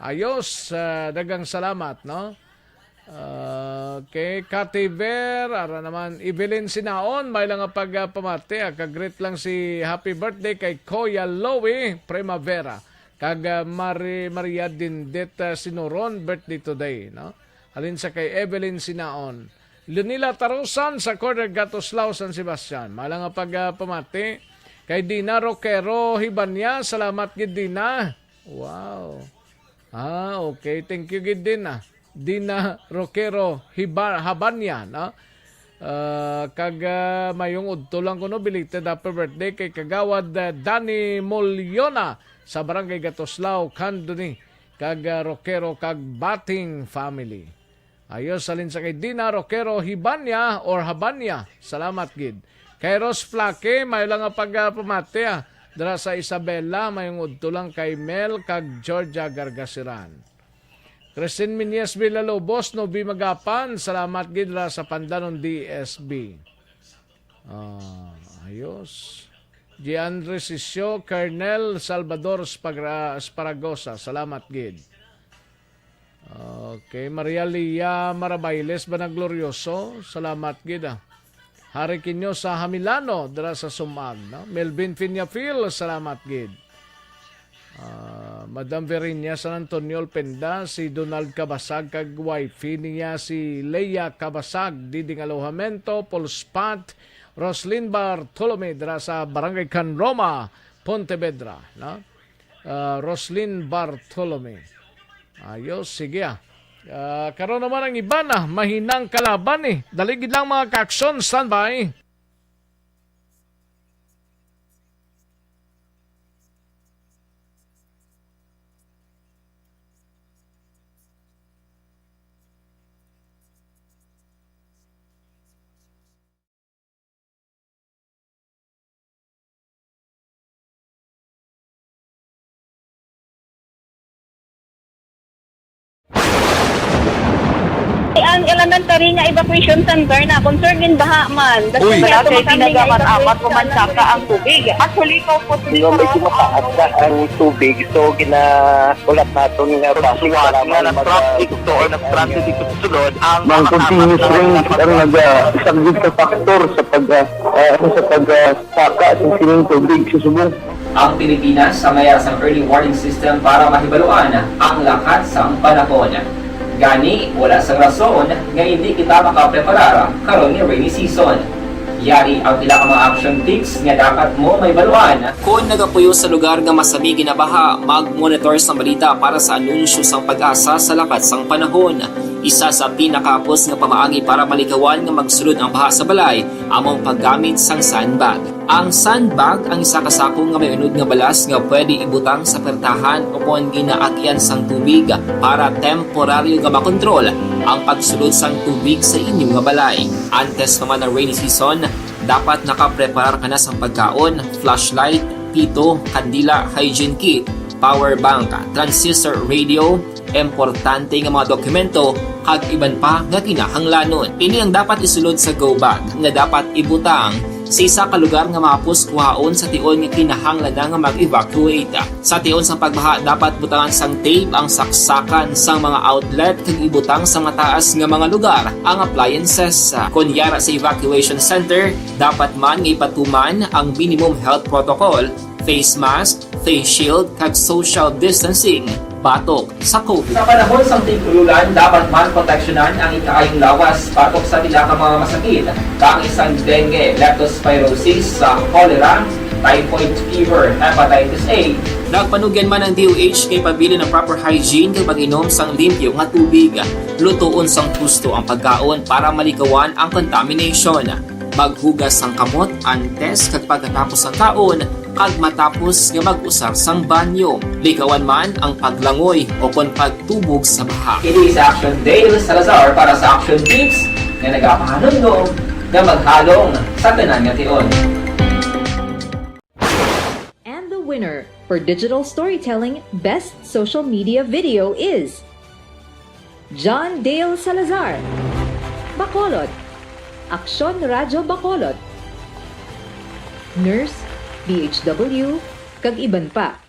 ayos, ah, daghang salamat, no? Okay, Cathy Ver, ara naman, Evelyn Sinaon, may lang nga pag, ah, pamati, ah, kag greet lang si happy birthday kay Kuya Louie Primavera, kag, ah, Mari-, Maria Dindet, ah, Sinoron, birthday today, no? Halin sa kay Evelyn Sinaon. Lunila Tarusan sa corner Gatoslao, San Sebastian. May lang nga pag, ah, pamati kay Dina Roquero Hibanya, salamat gid, Dina. Wow. Ah, okay. Thank you gid, Dina. Dina Roquero Hiba-, Habanya, no? Ah, kag, ah, mayong udto lang kuno, belated happy birthday kay Kagawad, ah, Danny Moliona sa Barangay Gatoslao, Candoni, kag, ah, Roquero kag Bating family. Ayos, halin sa kay Dina Roquero Hibanya or Habanya. Salamat gid. Kay Ros Flaque, may lang nga pag, ah, pamati, ah. Dira sa Isabela, mayong udto lang kay Mel kag Georgia Gargasiran. Christine Minyes Villalobos, Novi Magapan, salamat gid ra sa Pandanon D S B. Ah, ayos. Gian Resisio, Colonel Salvador Spagra-, Sparagosa, salamat gid. Okay, Maria Lia Marabailes ba na Glorioso? Salamat gid, ah. Hari Kinyo sa Hamilano, dira sa Sumag, no? Melvin Finyafil, salamat gid. Ah, Madam Verinia San Antonio Alpenda, si Donald Cabasag kag wifey niya si Leia Cabasag, Diding Alojamento, Paul Spot, Roslyn Bartolome, dira sa Barangay Can Roma, Pontevedra, no? Ah, Roslyn Bartolome. Ayos, sige, ah. Ah, karon naman ang iban, ah, mahinang kalaban, eh. Dali gid lang, mga ka-aksyon, standby. Ang elementary nga evacuation center na concern in baha man. Uy. Wala kay ginagamat-amat ko man saka ang tubig. Actually, ko po. Medyo mataas na ang tubig, so gina-, ulat naton nga traffic, kailangan na mag-, traffic to or na traffic dito sa sulod ang mga continuous rain ang naga-, isang big factor sa pag, ah, ah, sa pag, ah, saka sa sining tubig sa subong. Ang Pilipinas ang mayara sang early warning system para mahibaluan ang lakat sang panahon. Gani, wala sang rason nga indi kita makapreparar karon nga rainy season. Yari ang pila ka mga action tips nga dapat mo mahibaluan. Kon nagapuyo sa lugar nga masami ginabaha, mag-monitor sang balita para sa anunsyo sang PAGASA sa lakat sang panahon. Isa sa pinakahapos nga pamaagi para malikawan nga magsulod ang baha sa balay amo ang paggamit sang sandbag. Ang sandbag ang isa ka sako nga may unod nga balas nga pwede ibutang sa pertahan o kon ginaagyan sang tubig para temporaryo nga makontrol ang pagsulod sang tubig sa inyo nga balay. Antes pa man ang rainy season, dapat nakapreparar ka na sang pagkaon, flashlight, pito, kandila, hygiene kit, power bank, transistor radio, importante nga mga dokumento, kag iban pa nga kinahanglanon. Ini ang dapat isulod sa go bag nga dapat ibutang sa isa ka lugar nga mahapos kuhaon sa tion nga kinahanglan na nga mag-evacuate. Sa tion sang pagbaha, dapat butangan sang tape ang saksakan sang mga outlet kag ibutang sa mataas nga mga lugar ang appliances. Kon yara sa evacuation center, dapat man nga ipatuman ang minimum health protocol, face mask, face shield, kag social distancing batok sa COVID. Sa panahon sang tig-ululan, dapat man proteksyonan ang ikaayong lawas batok sa pila ka mga masakit, kaangay sang dengue, leptospirosis, sa cholera, typhoid fever, hepatitis A. Nagpanugyan man ang D O H kay pabilin ang proper hygiene kag pag-inom sang limpyo nga tubig. Lutoon sang husto ang pagkaon para malikawan ang contamination. Maghugas sang kamot antes kag pagkatapos sang kaon kag matapos nga mag-usar sang banyo. Likawan man ang paglangoy o kon pagtubog sa baha. Ini si Action Dale Salazar para sa Action Tips nga nagapahanumdom nga maghalong sa tanan nga tion. And the winner for digital storytelling best social media video is John Dale Salazar, Bacolod, Aksyon Radyo Bacolod, Nurse, D H W, kag iban pa.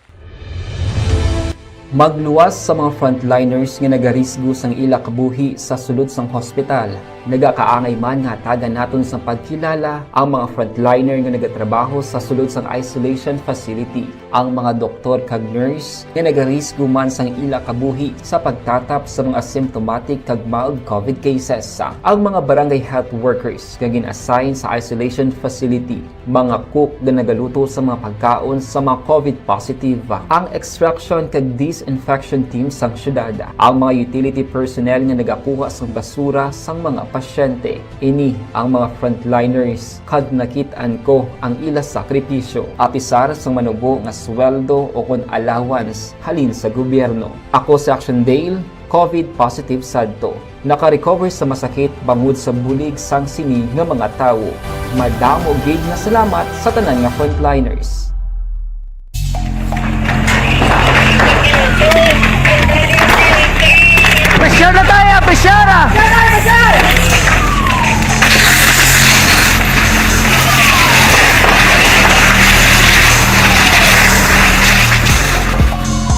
Magluwas sa mga frontliners nga nagarisgo sang ila kabuhi sa sulod sang hospital. Nagakaangay man nga hatagan naton sang pagkilala ang mga frontliner nga nagatrabaho sa sulod sang isolation facility, ang mga doktor kag nurse nga nagarisgo man sang ila kabuhi sa pagtatap sa mga asymptomatic kag mild COVID cases, ang mga barangay health workers nga gin-assign sa isolation facility, mga cook nga nagaluto sa mga pagkaon sa mga COVID positive, ang extraction kag disinfection team sang syudad, ang mga utility personnel nga nagakuha sang basura sang mga pasyente. Ini ang mga frontliners kag nakit-an ko ang ila sakripisyo, apisar sang manubo nga sweldo o kon allowance halin sa gobyerno. Ako si Action Dale, COVID positive sadto. Naka-recover sa masakit bangod sa bulig sang sini nga mga tawo. Madamo gid nga salamat sa tanan nga frontliners. Pressure na tayo! Pressure na!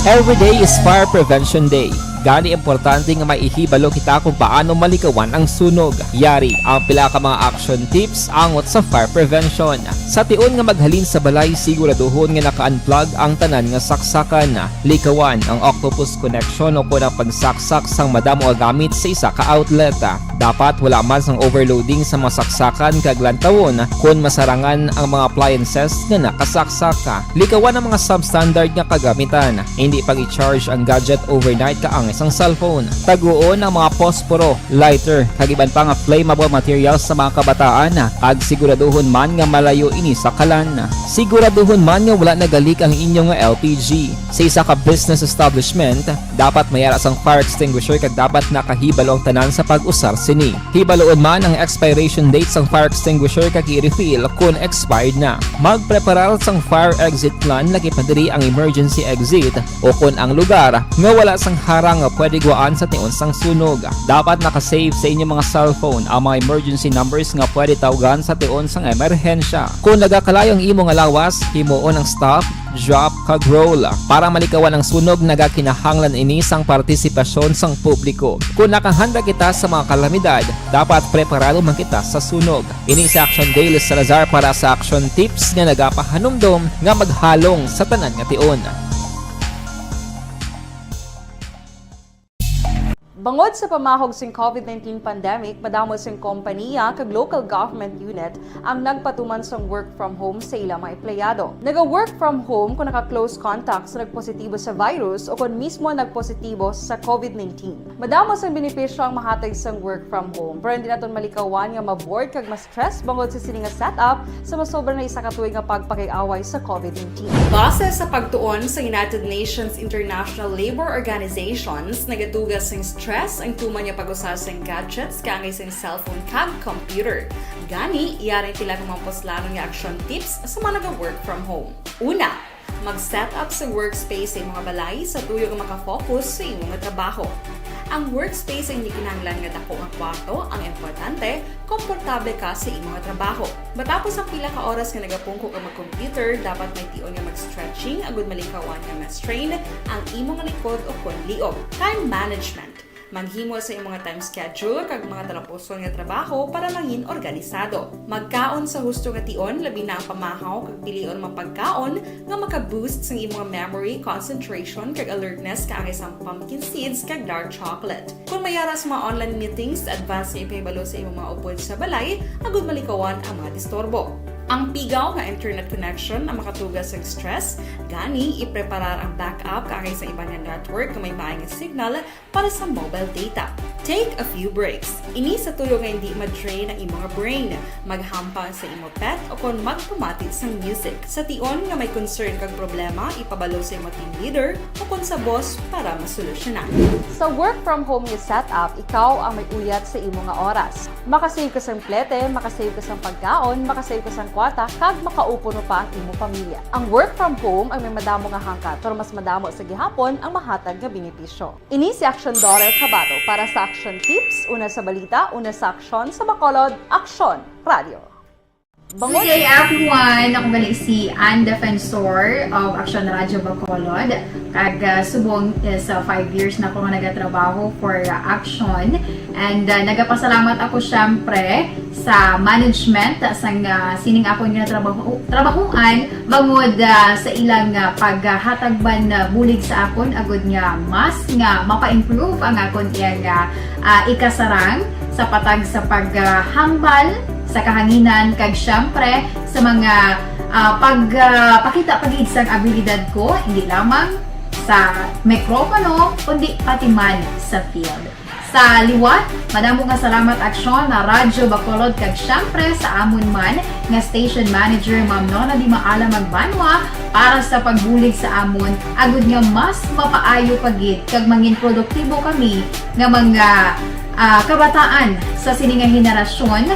Every day is Fire Prevention Day. Gani importante nga maihibalo kita kung paano malikawan ang sunog. Yari ang pila ka mga action tips angot sa fire prevention. Sa tion nga maghalin sa balay, siguraduhon nga naka-unplug ang tanan nga saksakan. Likawan ang octopus connection o kon ang pagsaksak sang madamo nga gamit sa isa ka outlet. Dapat wala man sang overloading sa mga saksakan kag lantawon kon masarangan ang mga appliances nga nakasaksak. Likawan ang mga substandard nga kagamitan. Indi pag-i-charge ang gadget overnight kaangay sang cellphone. Taguon ang mga posporo, lighter, kag iban pa nga flammable materials sa mga kabataan, kag siguraduhon man nga malayo ini sa kalan. Siguraduhon man nga wala nagalik ang inyo nga L P G. Sa isa ka business establishment, dapat may ara sang fire extinguisher kag dapat nakahibalo ang tanan sa pag-usar sini. Hibaloon man ang expiration date sang fire extinguisher kag i-refill kon expired na. Magpreparar sang fire exit plan, lakip na diri ang emergency exit o kon ang lugar nga wala sang harang nga pwede guwaan sa tion sang sunog. Dapat naka-save sa inyo mga cellphone ang mga emergency numbers nga pwede tawgan sa tion sang emerhensya. Kon nagakalayo ang imo nga lawas, himuon ang stop, drop, kag roll. Para malikawan ang sunog, nagakinahanglan ini sang partisipasyon sang publiko. Kon nakahanda kita sa mga kalamidad, dapat preparado man kita sa sunog. Ini si Action Dale Salazar para sa Action Tips nga nagapahanumdom nga maghalong sa tanan nga tion. Bangod sa pamahog sing COVID nineteen pandemic, madamo sing kompanya kag local government unit ang nagpatuman sang work from home sa ila mga empleyado. Naga-work from home kon naka-close contact sa nagpositibo sa virus o kon mismo nagpositibo sa COVID nineteen. Madamo sang benepisyo ang mahatag sang work from home, pero hindi naton malikawan nga ma-bored kag ma-stress bangod sa sini nga setup sa masobra na isa ka tuig nga pagpakig-away sa COVID nineteen. Base sa pagtuon sa United Nations International Labour Organizations, nagaduga sing stress ang tuman nga pag-usa sing gadgets kaangay sing cellphone kag computer. Gani, yari ang pila ka mga puslanon nga action tips sa mga naga-work from home. Una, mag-set up sa workspace sa imong balay sa tuyo nga maka-focus sa imo nga trabaho. Ang workspace ang hindi kinahanglan nga dako nga kwarto, ang importante, komportable ka sa imo nga trabaho. Matapos ang pila ka oras nga nagapungko ka mag-computer, dapat may tion nga mag-stretching agud malikawan nga ma-strain ang imo nga likod o kon liog. Time management. Maghimo sa imong time schedule kag mga talapuson nga trabaho para mangin organisado. Magkaon sa husto nga tion, labi na ang pamahaw kag pilion ang mga pagkaon nga maka-boost sang imong memory, concentration, kag alertness kaangay sang pumpkin seeds kag dark chocolate. Kon may ara sa mga online meetings, advance nga ipahibalo sa imong mga upod sa balay agud malikawan ang mga disturbo. Ang pigaw nga internet connection ang makatuga sa stress, gani ipreparar ang backup kaangay sa iban nga network nga may maay nga signal para sa mobile data. Take a few breaks. Ini sa tulo nga hindi ma-drain ang imo nga brain. Maghampang sa imo pet o kon magpamati sang music. Sa tion nga may concern kag problema, ipabalo sa imo team leader o kon sa boss para masolusyonan. Sa work from home nga setup, ikaw ang may uyat sa imo nga oras. Makasave ka sang plete, makasave ka sang pagkaon, makasave ka sang kwarta, kag makaupo pa ang imo pamilya. Ang work from home ang may madamo nga hangkat, pero mas madamo sa gihapon ang mahatag nga benepisyo. Ini si Action Daughter Kabato para sa Action Tips, una sa balita, una sa aksyon, sa Bacolod, Aksyon Radio. Bangod Good day, everyone! Ako gali si Ann Defensor of Action Radio Bacolod. Kag, ah, subong is, ah, five years na ako nga nagatrabaho for, ah, Action. And, ah, nagapasalamat ako, syempre, sa management, ah, sang, ah, sining akon nga trabaho, trabahuan, bangod, ah, sa ilang, ah, paghatag man, ah, bulig sa akon, agud nga mas nga mapa-improve ang akon iyang, ah, ah, ikasarang sa patag sa paghambal sa kahanginan, kag syempre sa mga, ah, pag, ah, pakita pa gid sang abilidad ko, hindi lamang sa mikropono, kundi pati man sa field. Sa liwat, madamo nga salamat, Aksyon, na Radyo Bacolod, kag syempre sa amon man nga station manager, Ma'am Nona Di Maala Magbanwa, para sa pagbulig sa amon, agud nga mas mapaayo pa gid kag mangin produktibo kami nga mga, ah, kabataan sa sini nga henerasyon.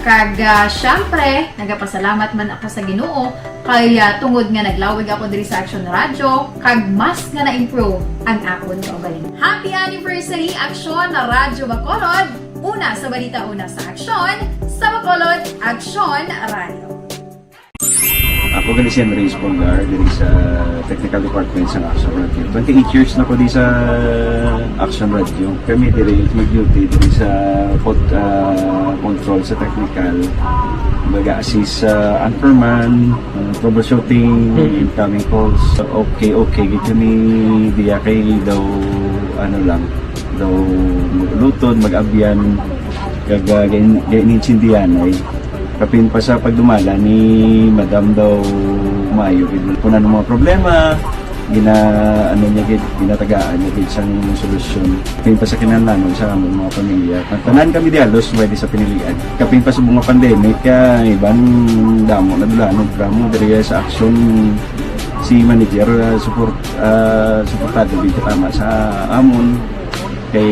Kag, ah, syempre, nagapasalamat man ako sa Ginoo kay, ah, tungod nga naglawig ako diri sa Action Radio, kag mas nga na-improve ang akon kaugalingon. Happy anniversary, Aksyon na Radyo Bacolod! Una sa balita, una sa aksyon, sa Bacolod, Aksyon Radio. Ako gali si Henry Espolgar, diri sa Technical Department sa Action Radio. Twenty-eight years na ko di sa Action Radio. Kami diri mag-duty diri sa pod-, ah, control sa technical. Mag-assist sa anchorman, ah, troubleshooting, incoming calls. Okay, okay, gid kami diya kay daw, ano lang, daw mag-ulutod, mag-abyan, kag, ah, gain-, gain-, intindihan ay kapin pa sa pagdumala ni Madam daw maayo gid. Kung ano mga problema, gina-, ano niya gid, ginatagaan niya gid sang solusyon. Kapin pa sa kinahanglanon sa among mga pamilya. Ang tanan kami di halos pwede sa pinilian. Kapin pa sa mga pandemic, ah, iban damo na dulanon, drama diri sa aksyon si manager, ah, support, ah, suportado gid tama sa amon. Kay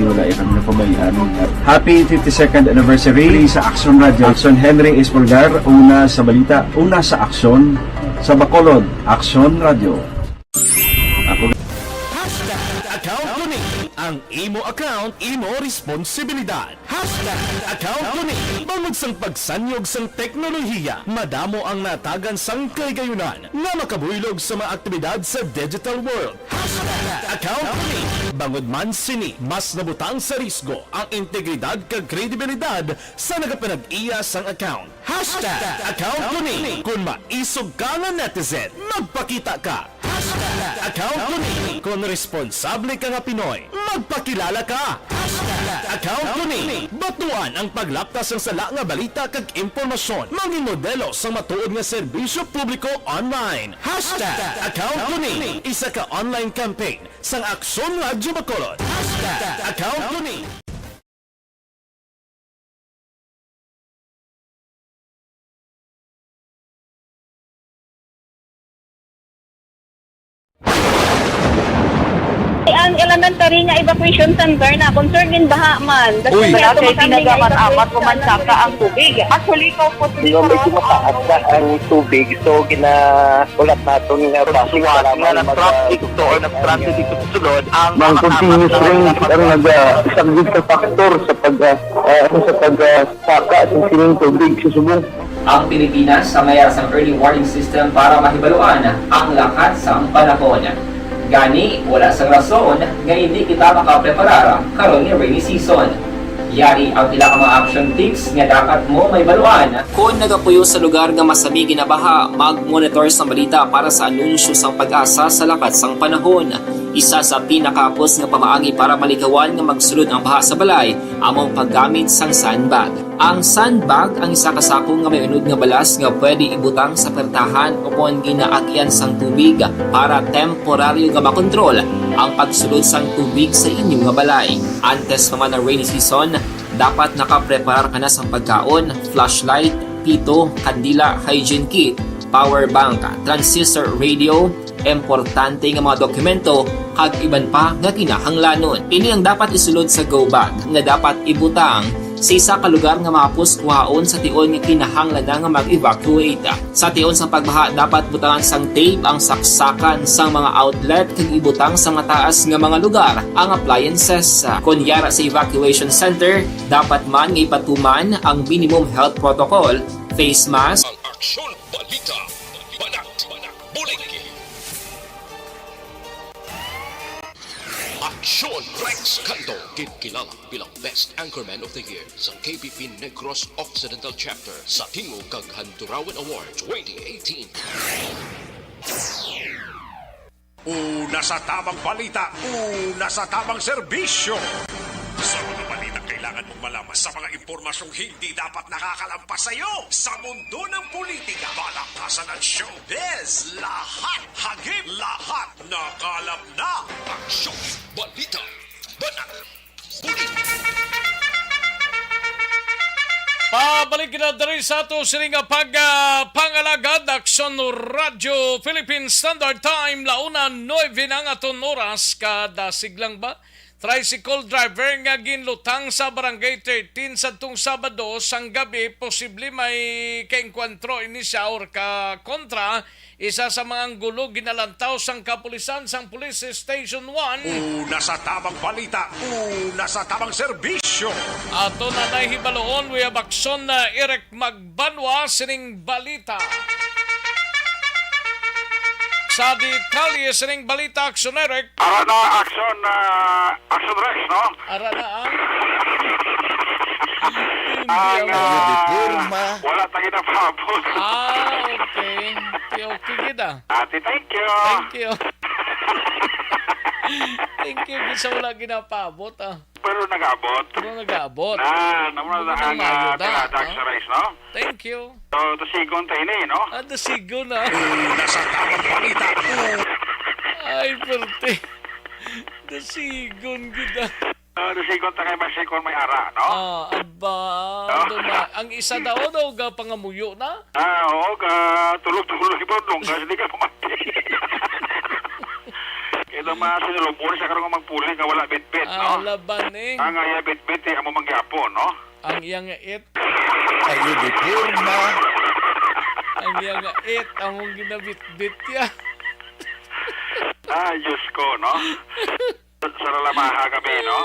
wala ya kami napabayaan. Happy fifty-second anniversary sa Action Radio. Action Henry Espolgar, una sa balita, una sa aksyon, sa Bacolod, Action Radio. Ako Hashtag account ko ni. Ang imo account, imo responsibilidad. Hashtag account ko ni. Bangod sang pagsanyog sang teknolohiya, madamo ang natagan sang kahigayunan nga makabuylog sa mga aktibidad sa digital world. Hashtag account ko ni. Bangod man sini, mas nabutang sa risgo ang integridad kag kredibilidad sa nagapanag-iya sang account. Hashtag account ko ni. Kung maisog ka nga netizen, magpakita ka. Hashtag account ko ni. Kung responsable ka nga Pinoy, magpakilala ka. Hashtag account ko ni. Batuan ang paglapta sang sala nga balita kag impormasyon. Mangin modelo sang matuod nga serbisyo publiko online. Hashtag account ko ni. Isa ka online campaign sang Aksyon Radyo Bacolod. Hashtag account ko ni. Ang elementary nga evacuation center na concerned in baha man. Uy. Wala kay pinagamat-amat, umansaka ang tubig. Actually, ko po Medyo mataas na ang tubig, so ginaulat naton nga bus nga nag-traffic to or nag-transit dito sa sulod ang mga continuous rain ang nag-, ah, isang big factor sa pag, ah, ah, sa pag, ah, saka sa sining tubig sa subong. Ang Pilipinas ang may ara sang early warning system para mahibaluan ang lakat sang panahon. Gani, wala sang rason nga indi kita makapreparar karon nga rainy season. Yari ang pila ka mga action tips nga dapat mo mahibaluan. Kon nagapuyo sa lugar nga masami ginabaha, mag-monitor sang balita para sa anunsyo sang PAGASA sa lakat sang panahon. Isa sa pinakahapos nga pamaagi para malikawan nga magsulod ang baha sa balay amo ang paggamit sang sandbag. Ang sandbag ang isa ka sako nga may unod nga balas nga pwede ibutang sa pertahan ukon ginaagian sang tubig para temporaryo nga makontrol ang pagsulod sang tubig sa inyo nga balay. Antes pa man ang rainy season, dapat nakapreparar ka na sang pagkaon, flashlight, pito, kandila, hygiene kit, power bank, transistor radio, importante nga mga dokumento, kag iban pa nga kinahanglanon. Ini ang dapat isulod sa go bag nga dapat ibutang sa isa ka lugar nga mahapos kuhaon sa tion nga kinahanglan na nga mag-evacuate. Sa tion sa pagbaha, dapat butangan sang tape ang saksakan sang mga outlet kag ibutang sa mataas nga mga lugar ang appliances. Kon yara sa evacuation center, dapat man nga ipatuman ang minimum health protocol, face mask, Ang Aksyon Balita, Banat, Bulig. Aksyon Rex Canto, ginkilala bilang Best Anchorman of the Year sa K B P Negros Occidental Chapter sa Tingog kag Handurawan Award twenty eighteen. Una sa tamang balita, una sa tamang serbisyo. Sa mga balita kailangan mong malaman, sa mga impormasyong hindi dapat nakakalampas sa iyo, sa mundo ng politika, balakasan at showbiz, lahat, hagip, lahat, nakalap na. Aksyon, balita, banat, bulig. Pabalik kita diri sa ato sini nga pag, ah, pangalagad, Aksyon Radyo Philippine Standard Time, launa nuebe na ang aton oras. Kada siglang ba, tricycle driver nga ginlutang sa Barangay thirteen sadtong Sabado sang gabi, posible may kaengkwentro ini siya or ka kontra isa sa mga anggulo ginalantaw sang kapulisan sang Police Station one. Una sa tamang balita, una sa tamang serbisyo. Ato na nahibaluon, we have Aksyon na Eric Magbanwa sining balita. Sa detalye sining balita, Aksyon Eric. Ara na, Aksyon, ah, Aksyon Rex, no? Ara na ang Hindi Ang, ang ah, Uniforma. Wala tayo na paabot. Ah, okay. Okay, okay gid, ah. Ate, thank you. Thank you. Thank you gid sa wala ginapaabot, ah. Pero nag-abot. Pero nag-abot. Na, naman Ano na ang, naman ah, yun, ah, tirada no? Sa rice, no? Thank you. So, to sigon tayo ni, no? Ah, dasigon, ah. Una sa tamang balita. Ay, perte. Dasigon gid, ah. Ah, dasigon ta kay basi kon may ara, no? Ah, aba, Oh. duma-, ang isa daw, daw ga pangamuyo na? Ah, oo, ga tulog-tulog pa, dong, kasi di ka pamati. Ito mga sinulubon sa karong magpuli nga wala bitbit, Ah, no? laban, eh. Ang iya bitbit, eh, amo man gyapon, no? Ang iya nga it. Ang uniforma. Ang iya nga it, among ginabitbit ya. Ah, Diyos ko, no? Sa lalamaha kami, no?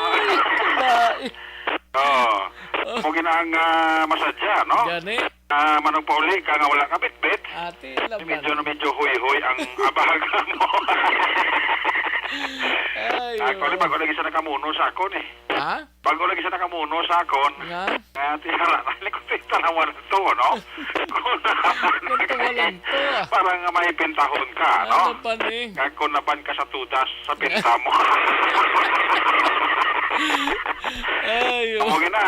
Lain. Oo. Mo ginang, ah, masadya, no? Gani. Ah, manong pauli ka nga wala ka bitbit. Ate, laban. Medyo na medyo huy-huy ang abaga mo. Ay, Actually, oo. Bago lagi siya nakamuno sa akon, eh. Ha? Bago lagi siya nakamuno sa akon. Nga? Nga, tiyara na, likod yung tanawan to, no? Ganito nga lang to, ah. Para nga may pintahon ka, no? Ano pa ni? Nga kung naban ka sa tudas, sa pinta mo. Ay, oh. Amo gid na.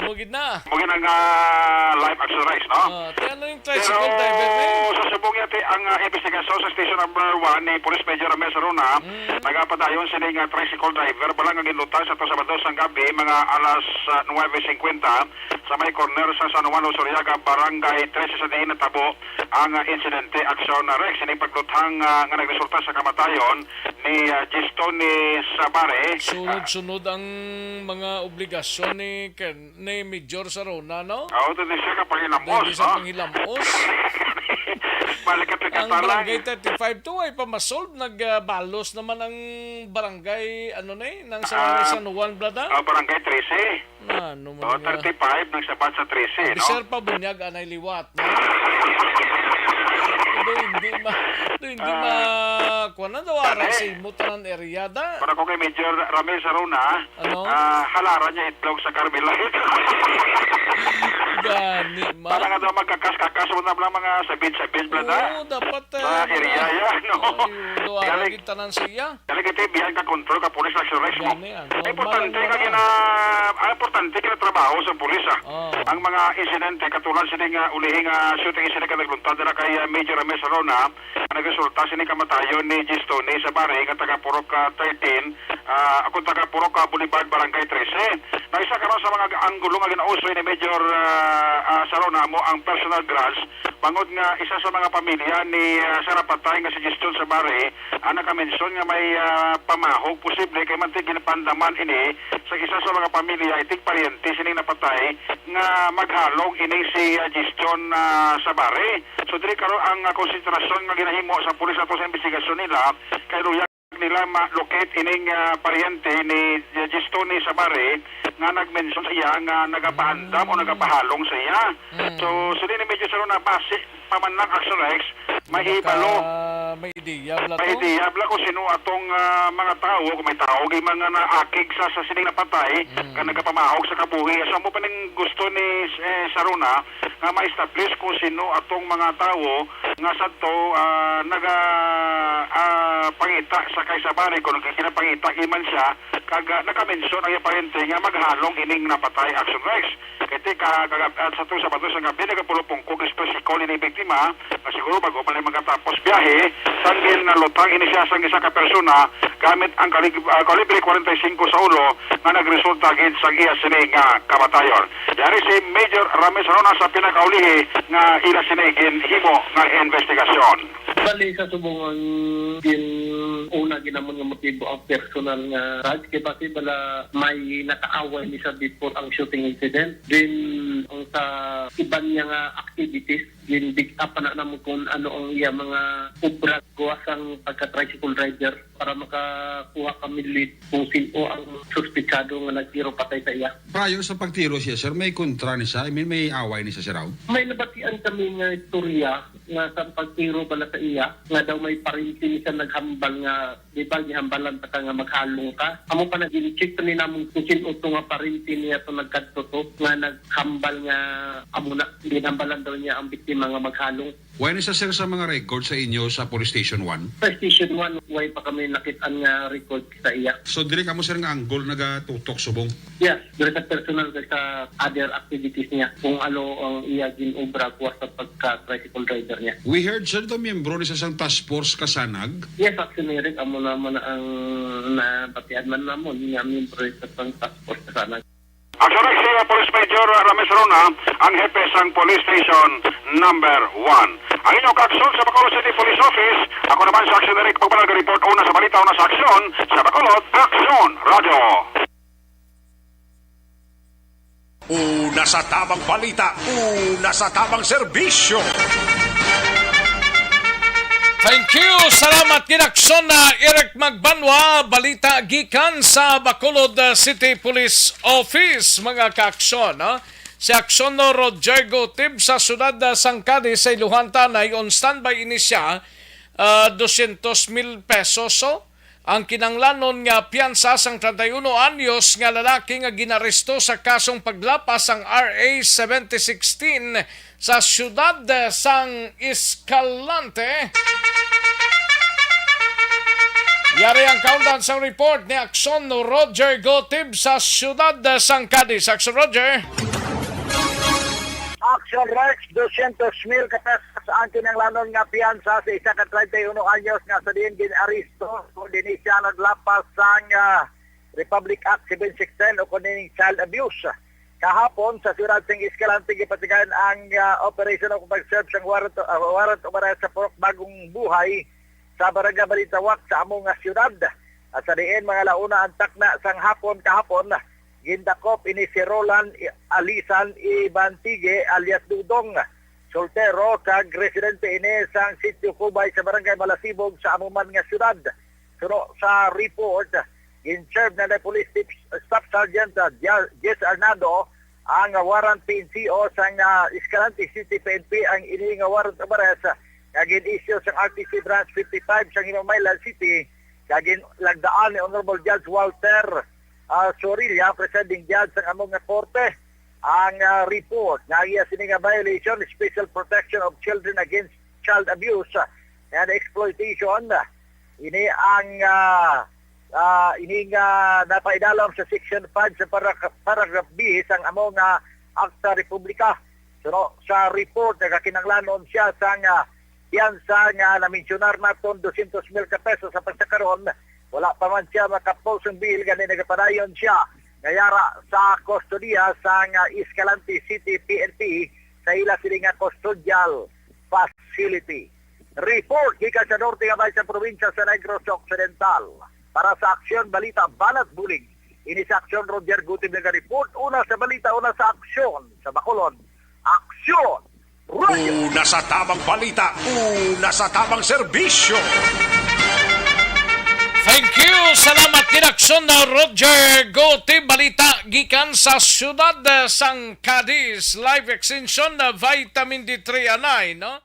Amo gid na. Amo gid ang, ah, live action rice, no? Oh, ti ano yung tricycle Pero driver na yun? Sa subong niya, ti, ang, ah, investigasyon sa station number one ni Police Major Ramel Saruna, Mm. nagapadayon sini nga tricycle driver, bala nga ginlutang sa to Sabado sang gabi, mga alas, ah, nuwebe singkwenta, sa may corner sa San Juan Luzuriaga, Barangay trese, sa diin natabo ang, ah, insidente. Aksyon na Rex, ini pagluthang, ah, nga nagresulta sa kamatayon ni, ah, Gistoni Sabare. Sunod-sunod ang mga obligasyon ni Ken, ni Major Saruna, no? Oo, to di siya kapangilamos, Dili sa no? Panghilamos. Balik ka Ang pagkatalang. Barangay thirty-five to ay pamasolve, nagbalos naman ang barangay, ano na eh, nang sa Ah, San Juan, brada? Ah, Barangay trese. Ano man Oh, nga? Thirty-five nang sabat sa trese, no? Bisan pa bunyag anay liwat, no? Hindi Hindi ma, hindi ma, kuwan na daw, ara sa imo tanan area da. Para ko kay Major Ramil Saruna, ano? Ah, halaran niya itlog sa Carmelite. Gani man. Para nga daw magkakas-kakas mo na lang mga sabid-sabid bla na. Oo, dapat, eh, sa mga area yan, no? Ay, do, ara gid tanan sa iya. Talaga, te, beyond ka control ka, pulis na, sure, mo. Gani, ah. Importante ka gina-, ah, importante ka trabaho sa pulis, ah. Oh. Ang mga insidente, katulad sini nga ulihing, ah, shooting incident nga nagluntad na kay, ah, Major Ramil Sarona, nga nagresulta sini kamatayon ni Gistone Sabari, nga taga Purok, ah, thirteen, ah, ako taga Purok, ah, Boulevard, Barangay trese. Na isa karon sa mga anggulo nga ginausoy ni Major, ah, ah, Sarona mo ang personal grudge, bangod nga isa sa mga pamilya ni, ah, sa napatay nga si Gistone Sabari, ah, nakamention nga may, ah, pamahog posible kay mantig ginapandaman ini sa isa sa mga pamilya, itig paryente sining napatay nga maghalong ini si, ah, Gistone, ah, Sabari. So, diri karon ang, ah, konsentrasyon nga ginahimo sa pulis ato sa investigasyon nila kay luyag nila ma-locate ining, ah, paryente ni, ah, Gistone Sabari nga nagmention sa iya nga nagapaandam o nagapahalong sa iya. Mm. So, sini ni Major Sarona, base pa man lang, Action Rex, mahibalo. May ideya bala to? May ideya bala kung sino atong, ah, mga tawo, kung may tawo gid man nga naakig sa, sa sining napatay, mm, nga nagapamahog sa kabuhi. So, amo pa ning gusto ni, eh, Saruna nga ma-establish kung sino atong mga tawo nga sadto, ah, naga, ah, pangita sa kay Sabari, kung nagkinapangita gid man siya, kag, ah, nakamention ang iyang paryente nga maghalong ining napatay, Action Rex. Kay ti ka, kagab-, at sa tuwing Sabado sa gabi, nagapulupong ko, express call ini biktima, nga siguro bago pa lang magkatapos biyahe, sang ginalutang ini siya sang isa ka persona gamit ang kalig-, ah, kalibre forty-five sa ulo, nga nagresulta gid sa iya sini nga kamatayon. Yari si Major Ramis Rona sa pinakaulihi nga ila sini ginhimo nga investigasyon. Bali, sa subong ang gin-, una ginamon nga motibo ang personal nga grudge, kay basi bala may nakaaway ni siya before ang shooting incident. Then, ang sa iban niya nga activities, gin-dig up na namon kung ano ang iya mga obra gawas ang pagka-tricycle rider para makakuha kami lead kung sino ang suspetsado nga nagtiro patay sa iya. Prior sa pagtiro siya, sir, may kontra ni siya? I mean, may away ni siya, sir, aw? May nabatian kami nga istorya nga sa pagtiro bala sa iya, nga daw may parinti ni siya naghambal nga, di ba, gihambalan ta ka nga maghalong ka. Amo pa na gin-check pa ni namon kung sino to nga parinti niya to nagkadto to, nga naghambal nga amo na, ginhambalan daw niya ang biktima nga maghalong. Wala ni siya, sir, sa mga record sa inyo sa Police Station one? Sa Station one, wala pa kami nakit-an nga record sa iya. So, diri kamo, sir, nga anggol nagatutok subong? Yes, diri sa personal kag sa other activities niya, kung ano ang iya gin-obra kuwas sa pagka-tricycle driver niya. We heard, sir, daw miyembro ni sa sang task force Kasanag? Yes, actually, Rick, amo naman ang nabatian man namon nga miyembro sa sang task force Kasanag. Action Rex, si, uh, Police Major Ramis Rona, ang hepe sang Police Station Number One. Ang inyong kaaksyon sa Bacolod City Police Office, ako naman si Action Eric Pagbanal, report una sa balita, una sa aksyon, sa Bacolod, Aksyon Radio. Una sa tamang balita, una sa tamang serbisyo. Thank you. Salamat, Kinaksyon na Eric Magbanwa. Balita gikan sa Bacolod, uh, City Police Office, mga kaaksyon, no? Si Aksyon, no, Roger Gutib sa siyudad, uh, sang Cadiz sa Ilohan Tanay, on standby ini siya, uh, dosyentos mil pesos, so, ang kinahanglanon nga piyansa sang treinta y uno anyos nga lalaki nga ginaresto sa kasong paglapas sang R A seventy sixteen sa siyudad sang Escalante. Yari ang kaundan sang report ni Aksyon Roger Gotib sa siyudad sang Cadiz. Aksyon Roger. Action Rex, dosyentos mil ka pesos ang kinahanglanon nga piyansa sa isa ka treinta y uno anyos nga sa diin gin-aresto o dinhi siya naglapas sang, ah, Republic Act seven sixteen o kuning child abuse. Kahapon, sa siyudad sing Escalante, gipatigayon ang, ah, operation o pag-serve sang warrant, ah, warrant of arrest sa Purok Bagong Buhay sa Barangay Balintawak sa amo nga siyudad. At sa diin, mga launa ang takna sang hapon kahapon, gindakop ini si Roland I-, Alisan Ibantigue alias Dudong, soltero kag residente ini sang Sitio Cubay sa Barangay Malasibog sa amo man nga siyudad. Suno sa report, gin-serve na ni Police Chief Staff Sergeant, ah, Dia-, Jess Arnado ang, ah, warrant P N C O sang, ah, Escalante City P N P ang ini nga warrant of arrest nga gin-issue sang R T C Branch fifty-five sang Hinumaylan City, kag ginlagdaan ni Honorable Judge Walter, ah, Sorilla, Presiding Judge sang amo nga korte, ang, ah, report nga iya sini nga violation, special protection of children against child abuse, ah, and exploitation. Ini ang, ah, ah, ini nga napaidalom sa Section five sa paragraph, paragraph B sang amo nga Akta Republika. Suno sa report, nagakinahanglanon siya sang, ah, piyansa nga namensyunar naton, dosyentos mil ka pesos. Sa pagkakaron, wala pa man siya makapulsong bail, gani nagapadayon siya nga yara sa kustodiya sang, ah, Escalante City P N P sa ila sini nga custodial facility. Report gikan sa norte nga bahin sa probinsya sa Negros Occidental. Para sa Aksyon Balita, Banat Bulig, ini sa Aksyon, Roger Gutib naga-report. Una sa balita, una sa aksyon, sa Bacolod, Aksyon Radyo. Una sa tamang balita, una sa tamang serbisyo. Thank you. Salamat gid, Aksyon na Roger Gutib. Balita gikan sa siyudad, eh, sang Cadiz. Live extension na vitamin D three anay, no?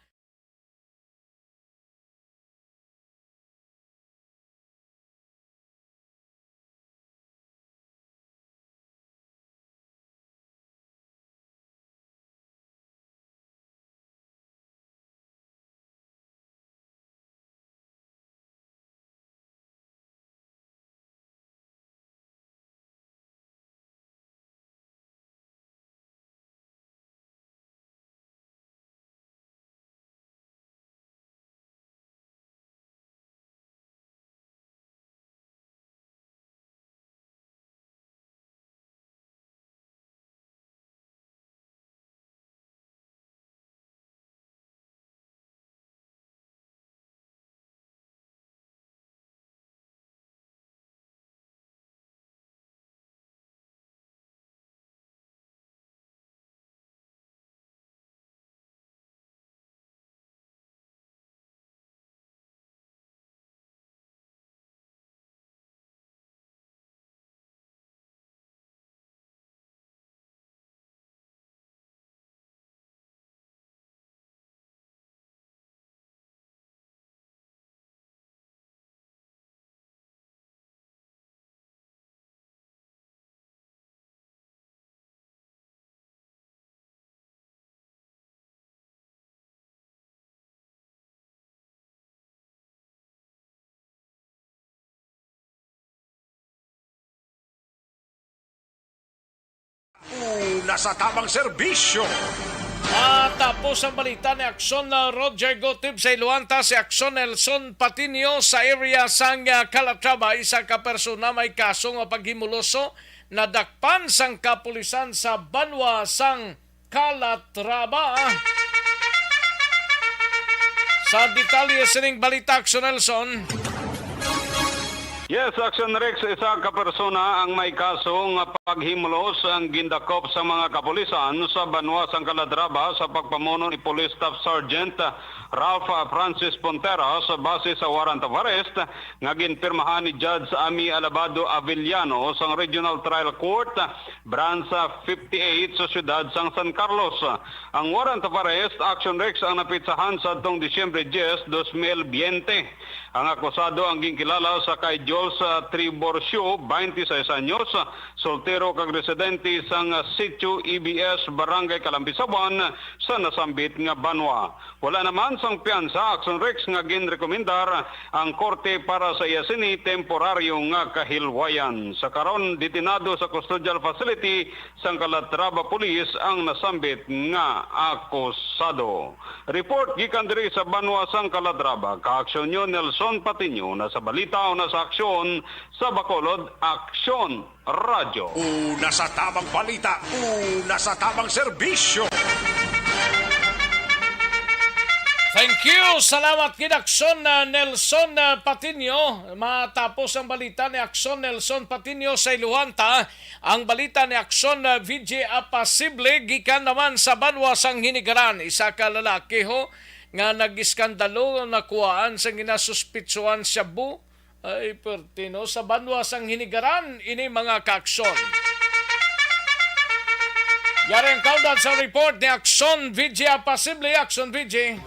Una sa tamang serbisyo. Matapos ang balita ni Aksyon na Roger Gotib sa Iluanta, si Aksyon Nelson Patiño sa area sang, ah, Calatrava, isa ka persona may kaso nga paghimuloso nadakpan sang kapulisan sa banwa sang Calatrava. Sa detalye sining balita, Aksyon Nelson. Yes, Action Rex, isa ka persona ang may kaso nga paghimulos ang gindakop sa mga kapulisan sa banwa sang Calatrava sa pagpamuno ni Police Staff Sergeant Ralph Francis Ponteros base sa warrant of arrest nga ginpirmahan ni Judge Ami Alabado Avellano sang Regional Trial Court, Branch fifty-eight sa siyudad sang San Carlos. Ang warrant of arrest, Action Rex, ang napitsahan sa atong Disyembre diyes, dos mil biyente. Ang akusado ang ginkilala sa kay Jules, ah, Triborcio, twenty-six anyos, soltero kag residente sang, ah, Sitio E B S, Barangay Calambisaban, sa nasambit nga banwa. Wala naman sang piyansa, Action Rex, nga ginrekomendar ang korte para sa iya sini temporaryo nga kahilwayan. Sa karon, detenado sa custodial facility sang Calatrava Police ang nasambit nga akusado. Report gikan diri sa banwa sang Calatrava, ka-Aksyon Nelson Patiño, na sa balita o na sa aksyon sa Bacolod, Aksyon Radyo. Una sa tamang balita, una sa tamang serbisyo. Thank you. Salamat gid, Aksyon, ah, Nelson, ah, Patiño. Matapos ang balita ni Aksyon Nelson Patiño sa Iluhanta, ang balita ni Aksyon, ah, V J Apasible gikan naman sa banwa sang Hinigaran. Isa ka lalaki ho nga nag-iskandalo, nakuhaan sang ginasuspitsuhan shabu. Ay, perti, no? Sa banwa sang Hinigaran, ini mga kaaksyon. Yari ang kaundan sa report ni Aksyon V J Apasible. Aksyon V J.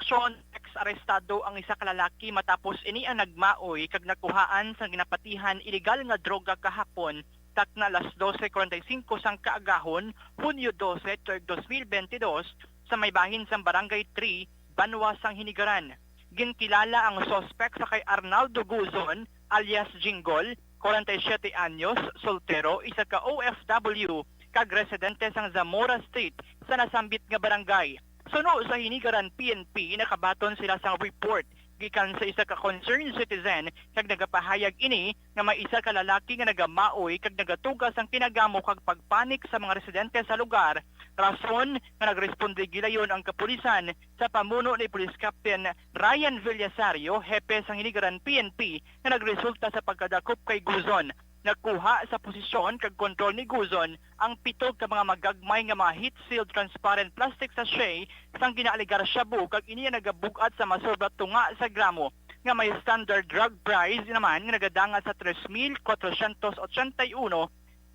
Sean X arestado ang isa ka lalaki matapos ini ang nagmaoy kag nakuhaan sang ginapatihan iligal nga droga kahapon, takna alas dose cuarenta y cinco sang kaagahon, Hunyo dose, tuig dos mil benti dos, sa may bahin sang Barangay three, Banwa sang Hinigaran. Ginkilala ang suspek sa kay Arnaldo Guzon, alias Jinggol, kwarenta y siyete anyos, soltero, isa ka O F W, kag residente sang Zamora Street sa nasambit nga barangay. Suno sa Hinigaran P N P, nakabaton sila sang report gikan sa isa ka concerned citizen kag nagapahayag ini nga may isa ka lalaki nga nagamaoy kag nagatuga sang kinagamo kag pagpanik sa mga residente sa lugar, rason nga nagresponde gilayon ang kapulisan sa pamuno ni Police Captain Ryan Villasario, hepe sang Hinigaran P N P, nga nagresulta sa pagkadakop kay Guzon. Nakuha sa posisyon kag kontrol ni Guzon ang pito ka mga magagmay nga mga heat-sealed transparent plastic sachet sang ginaalegar shabu, kag ini ang nagabug-at sa masobra tunga sa gramo, nga may standard drug price naman nga nagadangat sa tres mil cuatrocientos ochenta y uno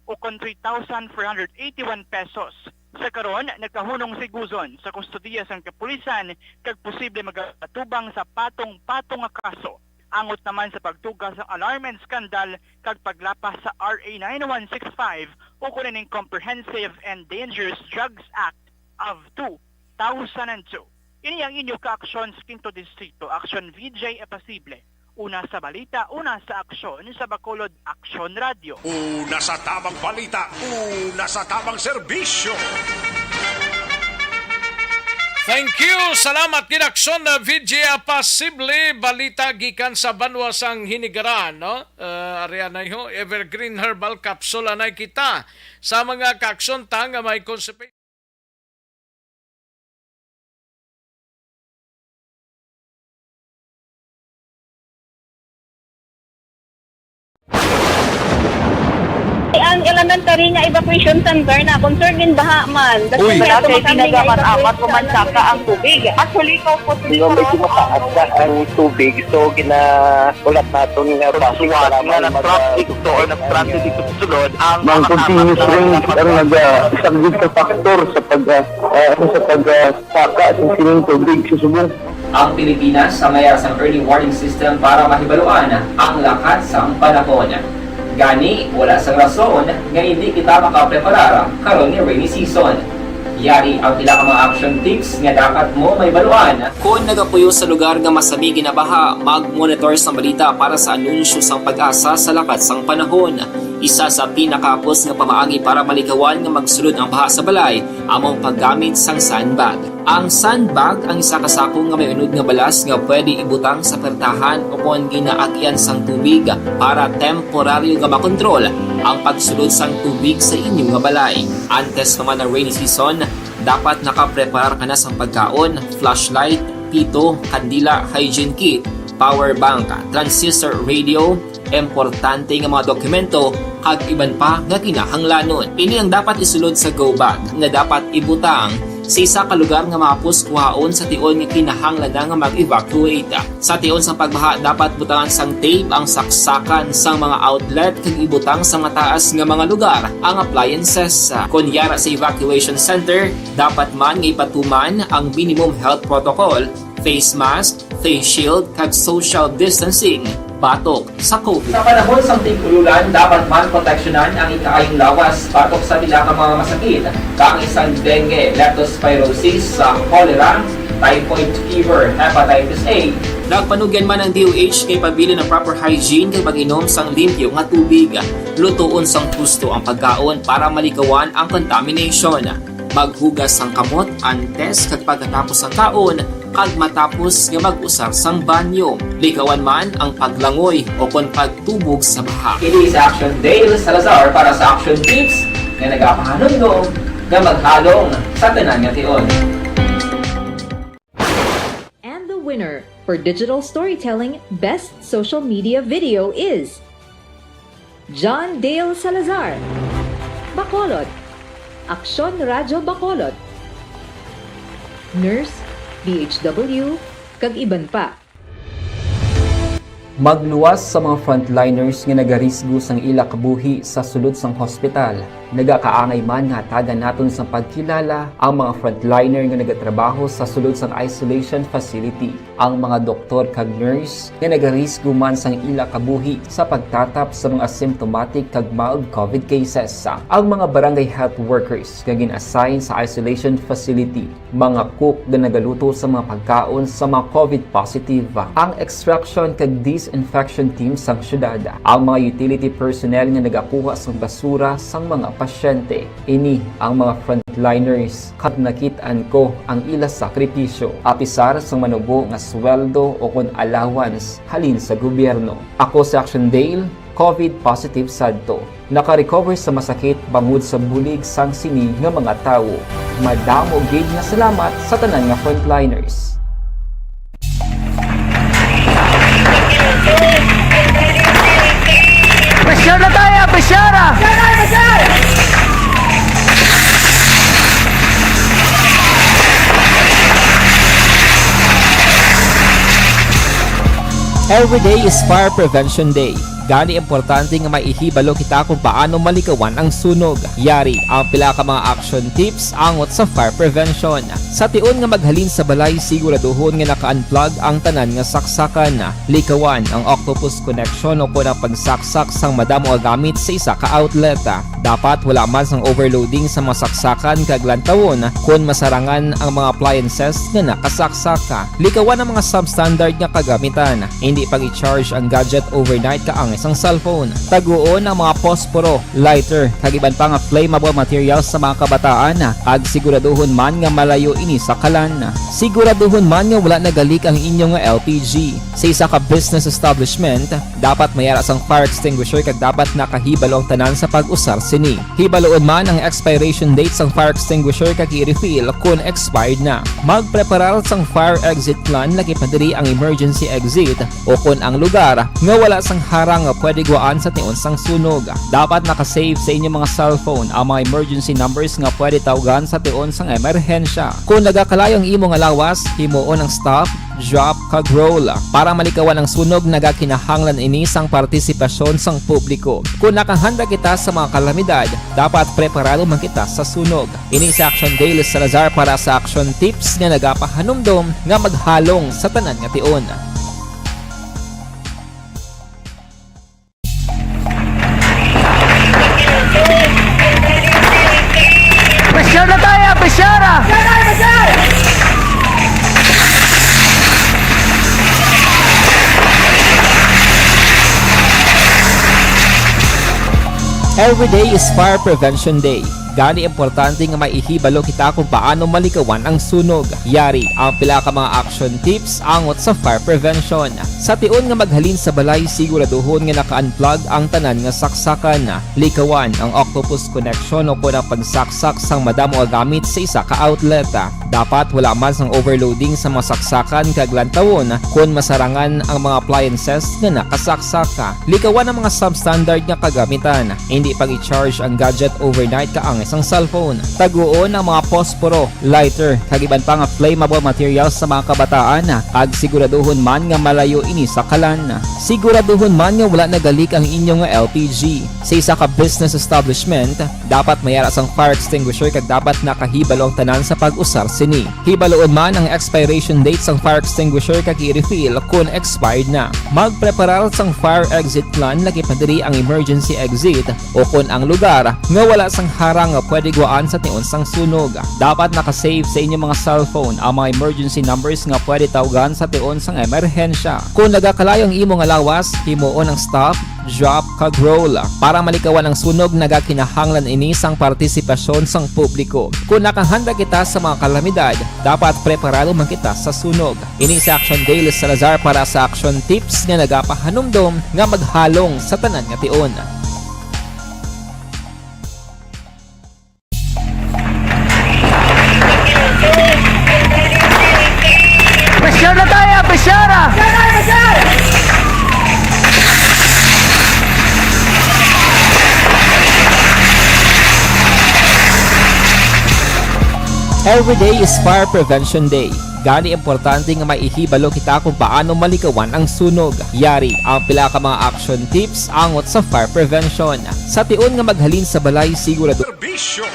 o kon three thousand four hundred eighty-one pesos. Sa karon, nagkahunong si Guzon sa kustodiya sang kapulisan kag posible magatubang sa patong-patong nga kaso. Angot naman sa pagtuga sang alarm and scandal kag paglapas sa R A nine one six five, ukon ining Comprehensive and Dangerous Drugs Act of two thousand and two. Ini ang inyo kaaksyon sa Quinto Distrito, Aksyon V J Apasible. Una sa balita, una sa aksyon, sa Bacolod Aksyon Radio. Una sa tamang balita, una sa tamang serbisyo. Thank you. Salamat gid, Aksyon na V J Apasible. Balita gikan sa Banwa sang Hinigaran, no? Uh, ari anay ho, Evergreen Herbal Capsule anay kita sa mga kaaksyon ta nga may constipation. Ang elementary nga evacuation center na concerned gin baha man. Uy. Wala kay tinaga man amat o mansaka ang tubig. Actually, ko po Pero medyo mataas na ang tubig, so ginaulat naton nga basi suwat nga nag-traffic to or nag-transit dito sa sulod ang mga continuous rain ang nag-, ah, isang big factor sa pag, ah, ah, sa pag, ah, saka sa sining tubig sa subong. Ang Pilipinas ang may sang early warning system para mahibaluan ang lakat sang panahon. Gani, wala sang rason nga hindi kita makapreparar karon ni rainy season. Yari ang pila ka mga action tips nga dapat mo mahibaluan. Kon nagapuyo sa lugar nga masami ginabaha, mag-monitor sang balita para sa anunsyo sang PAGASA sa lakat sang panahon. Isa sa pinakahapos nga pamaagi para malikawan nga magsulod ang baha sa balay amo ang paggamit sang sandbag. Ang sandbag ang isa ka sako nga may unod nga balas nga pwede ibutang sa pertahan o kon ginaagian sang tubig para temporaryo nga makontrol ang pagsulod sang tubig sa inyo nga balay. Antes pa man ang rainy season, dapat nakapreparar ka na sang pagkaon, flashlight, pito, kandila, hygiene kit, power bank, transistor radio, importante nga mga dokumento, kag iban pa nga kinahanglanon. Ini ang dapat isulod sa go bag nga dapat ibutang sa isa ka lugar nga mahapos kuhaon sa tion nga kinahanglan na nga mag-evacuate. Sa tion sang pagbaha, dapat butangan sang tape ang saksakan sang mga outlet kag ibutang sa mataas nga mga lugar ang appliances. Kon yara sa evacuation center, dapat man nga ipatuman ang minimum health protocol, face mask, face shield, kag social distancing batok sa COVID. Sa panahon sang tig-ululan, dapat man proteksyonan ang ikaayong lawas batok sa pila ka mga masakit, kaangay sang dengue, leptospirosis, sa cholera, typhoid fever, hepatitis A. Nagpanugyan man ang D O H kay pabilin ang proper hygiene kag pag-inom sang limpyo nga tubig. Lutoon sang husto ang pagkaon para malikawan ang contamination. Maghugas sang kamot antes kag pagkatapos sang kaon, kag matapos nga mag-usar sang banyo. Likawan man ang paglangoy o kon pagtubog sa baha. Ini si Action Dale Salazar para sa Action Tips nga nagapahanumdom nga maghalong sa tanan nga tion. And the winner for digital storytelling best social media video is John Dale Salazar, Bacolod, Aksyon Radyo Bacolod, Nurse, D H W, kag iban pa. Magluwas sa mga frontliners nga nagarisgo sang ila kabuhi sa sulod sang hospital. Nagakaangay man nga hatagan naton sang pagkilala ang mga frontliner nga nagatrabaho sa sulod sang isolation facility, ang mga doktor kag nurse nga nagarisgo man sang ila kabuhi sa pagtatap sa mga asymptomatic kag mild COVID cases, ang mga barangay health workers nga gin-assign sa isolation facility, mga cook nga nagaluto sa mga pagkaon sa mga COVID positive, ang extraction kag disinfection team sang syudad, ang mga utility personnel nga nagakuha sang basura sang mga pasyente. Ini ang mga frontliners, kag nakit-an ko ang ila sakripisyo, apisar sang manubo nga sweldo o kon allowance halin sa gobyerno. Ako si Action Dale, COVID positive sadto. Naka-recover sa masakit bangod sa bulig sang sini nga mga tawo. Madamo gid nga salamat sa tanan nga frontliners. Pressure na tayo, pressure ah! Every day is Fire Prevention Day. Gani, importante nga may ihibalo kita kung paano malikawan ang sunog. Yari ang pila ka mga action tips angot sa fire prevention. Sa tion nga maghalin sa balay, siguraduhon nga naka-unplug ang tanan nga saksakan. Likawan ang octopus connection o kon ang pagsaksak sang madamo nga gamit sa isa ka outlet. Dapat wala man sang overloading sa mga saksakan kag lantawon kon masarangan ang mga appliances nga nakasaksak. Likawan ang mga substandard nga kagamitan. Hindi pag-i-charge ang gadget overnight kaangay sang cellphone. Taguon ang mga posporo, lighter, kag iban pa nga flammable materials sa mga kabataan, kag siguraduhon man nga malayo ini sa kalan. Siguraduhon man nga wala nagalik ang inyo nga L P G. Sa isa ka business establishment, dapat may ara sang fire extinguisher kag dapat nakahibalo ang tanan sa pag-usar sini. Hibaloon man ang expiration date sang fire extinguisher kag i-refill kon expired na. Magpreparar sang fire exit plan, lakip na diri ang emergency exit o kon ang lugar nga wala sang harang nga pwede guwaan sa tion sang sunog. Dapat naka-save sa inyong mga cellphone ang mga emergency numbers nga pwede tawgan sa tion sang emerhensya. Kon nagakalayo ang imo nga lawas, himuon ang stop, drop, kag roll. Para malikawan ang sunog, nagakinahanglan ini sang partisipasyon sang publiko. Kon nakahanda kita sa mga kalamidad, dapat preparado man kita sa sunog. Ini si Action Dale Salazar para sa Action Tips nga nagapahanumdom nga maghalong sa tanan nga tion. Pressure na tayo, pressure ah! Every day is Fire Prevention Day. Gani, importante nga may ihibalo kita kung paano malikawan ang sunog. Yari ang pila ka mga action tips angot sa fire prevention. Sa tion nga maghalin sa balay, siguraduhon nga naka-unplug ang tanan nga saksakan. Likawan ang octopus connection o kon ang pagsaksak sang madamo nga gamit sa isa ka outlet. Dapat wala man sang overloading sa mga saksakan kag lantawon kon masarangan ang mga appliances nga nakasaksak. Likawan ang mga substandard nga kagamitan. Hindi pag-i-charge ang gadget overnight kaangay sang cellphone. Taguon ang mga posporo, lighter, kag iban pa nga flammable materials sa mga kabataan, kag siguraduhon man nga malayo ini sa kalan. Siguraduhon man nga wala nagalik ang inyo nga L P G. Sa isa ka business establishment, dapat may ara sang fire extinguisher kag dapat nakahibalo ang tanan sa pag-usar sini. Hibaloon man ang expiration date sang fire extinguisher kag i-refill kon expired na. Magpreparar sang fire exit plan, lakip na diri ang emergency exit o kon ang lugar nga wala sang harang nga pwede guwaan sa tion sang sunog. Dapat naka-save sa inyong mga cellphone ang mga emergency numbers nga pwede tawgan sa tion sang emerhensya. Kon nagakalayo ang imo nga lawas, himuon ang stop, drop, kag roll. Para malikawan ang sunog, nagakinahanglan ini sang partisipasyon sang publiko. Kon nakahanda kita sa mga kalamidad, dapat preparado man kita sa sunog. Ini si Action Dale Salazar para sa Action Tips nga nagapahanumdom nga maghalong sa tanan nga tion. Pressure na tayo, pressure ah! Every day is Fire Prevention Day. Gani, importante nga maihibalo kita kung paano maligawan ang sunog. Yari ang pila ka mga action tips angot sa fire prevention. Sa tion nga maghalin sa balay, sigurado Serbisyo.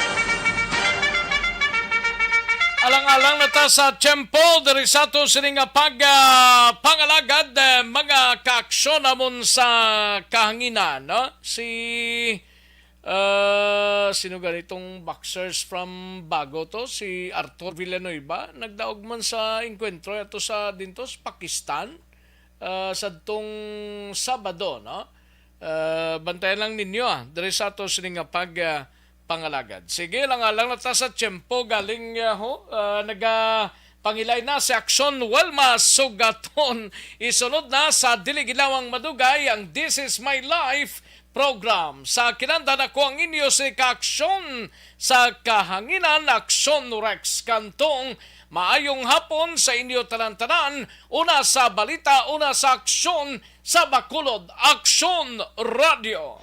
Alang-alang na ta sa tiyempo diri sa ato sini nga pag ah, pangalagad, eh, mga kaaksyon namon sa kahanginan, no? Si ah, sino ganitong boxers from Bago to? Si Arthur Villanueva. Nagdaog man sa engkwentro ato sa dinto sa Pakistan ah, sadtong Sabado, no? Ah, bantayan lang ninyo ah, diri sa ato sini nga pag ah, pangalagad. Sige lang, alang na ta sa tiyempo galing ah, ho, ah, naga pangilay na si Aksyon Welma Sugaton. Isunod na sa dili ginawang madugay ang This Is My Life program. Sa kinandan, ako ang inyo si Kaaksyon sa kahanginan, Aksyon Rex Cantong. Maayong hapon sa inyo tanan-tanan. Una sa balita, una sa aksyon sa Bacolod, Aksyon Radio.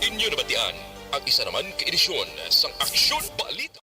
Inyo nabatian ang isa naman ka edisyon sang Aksyon Balita.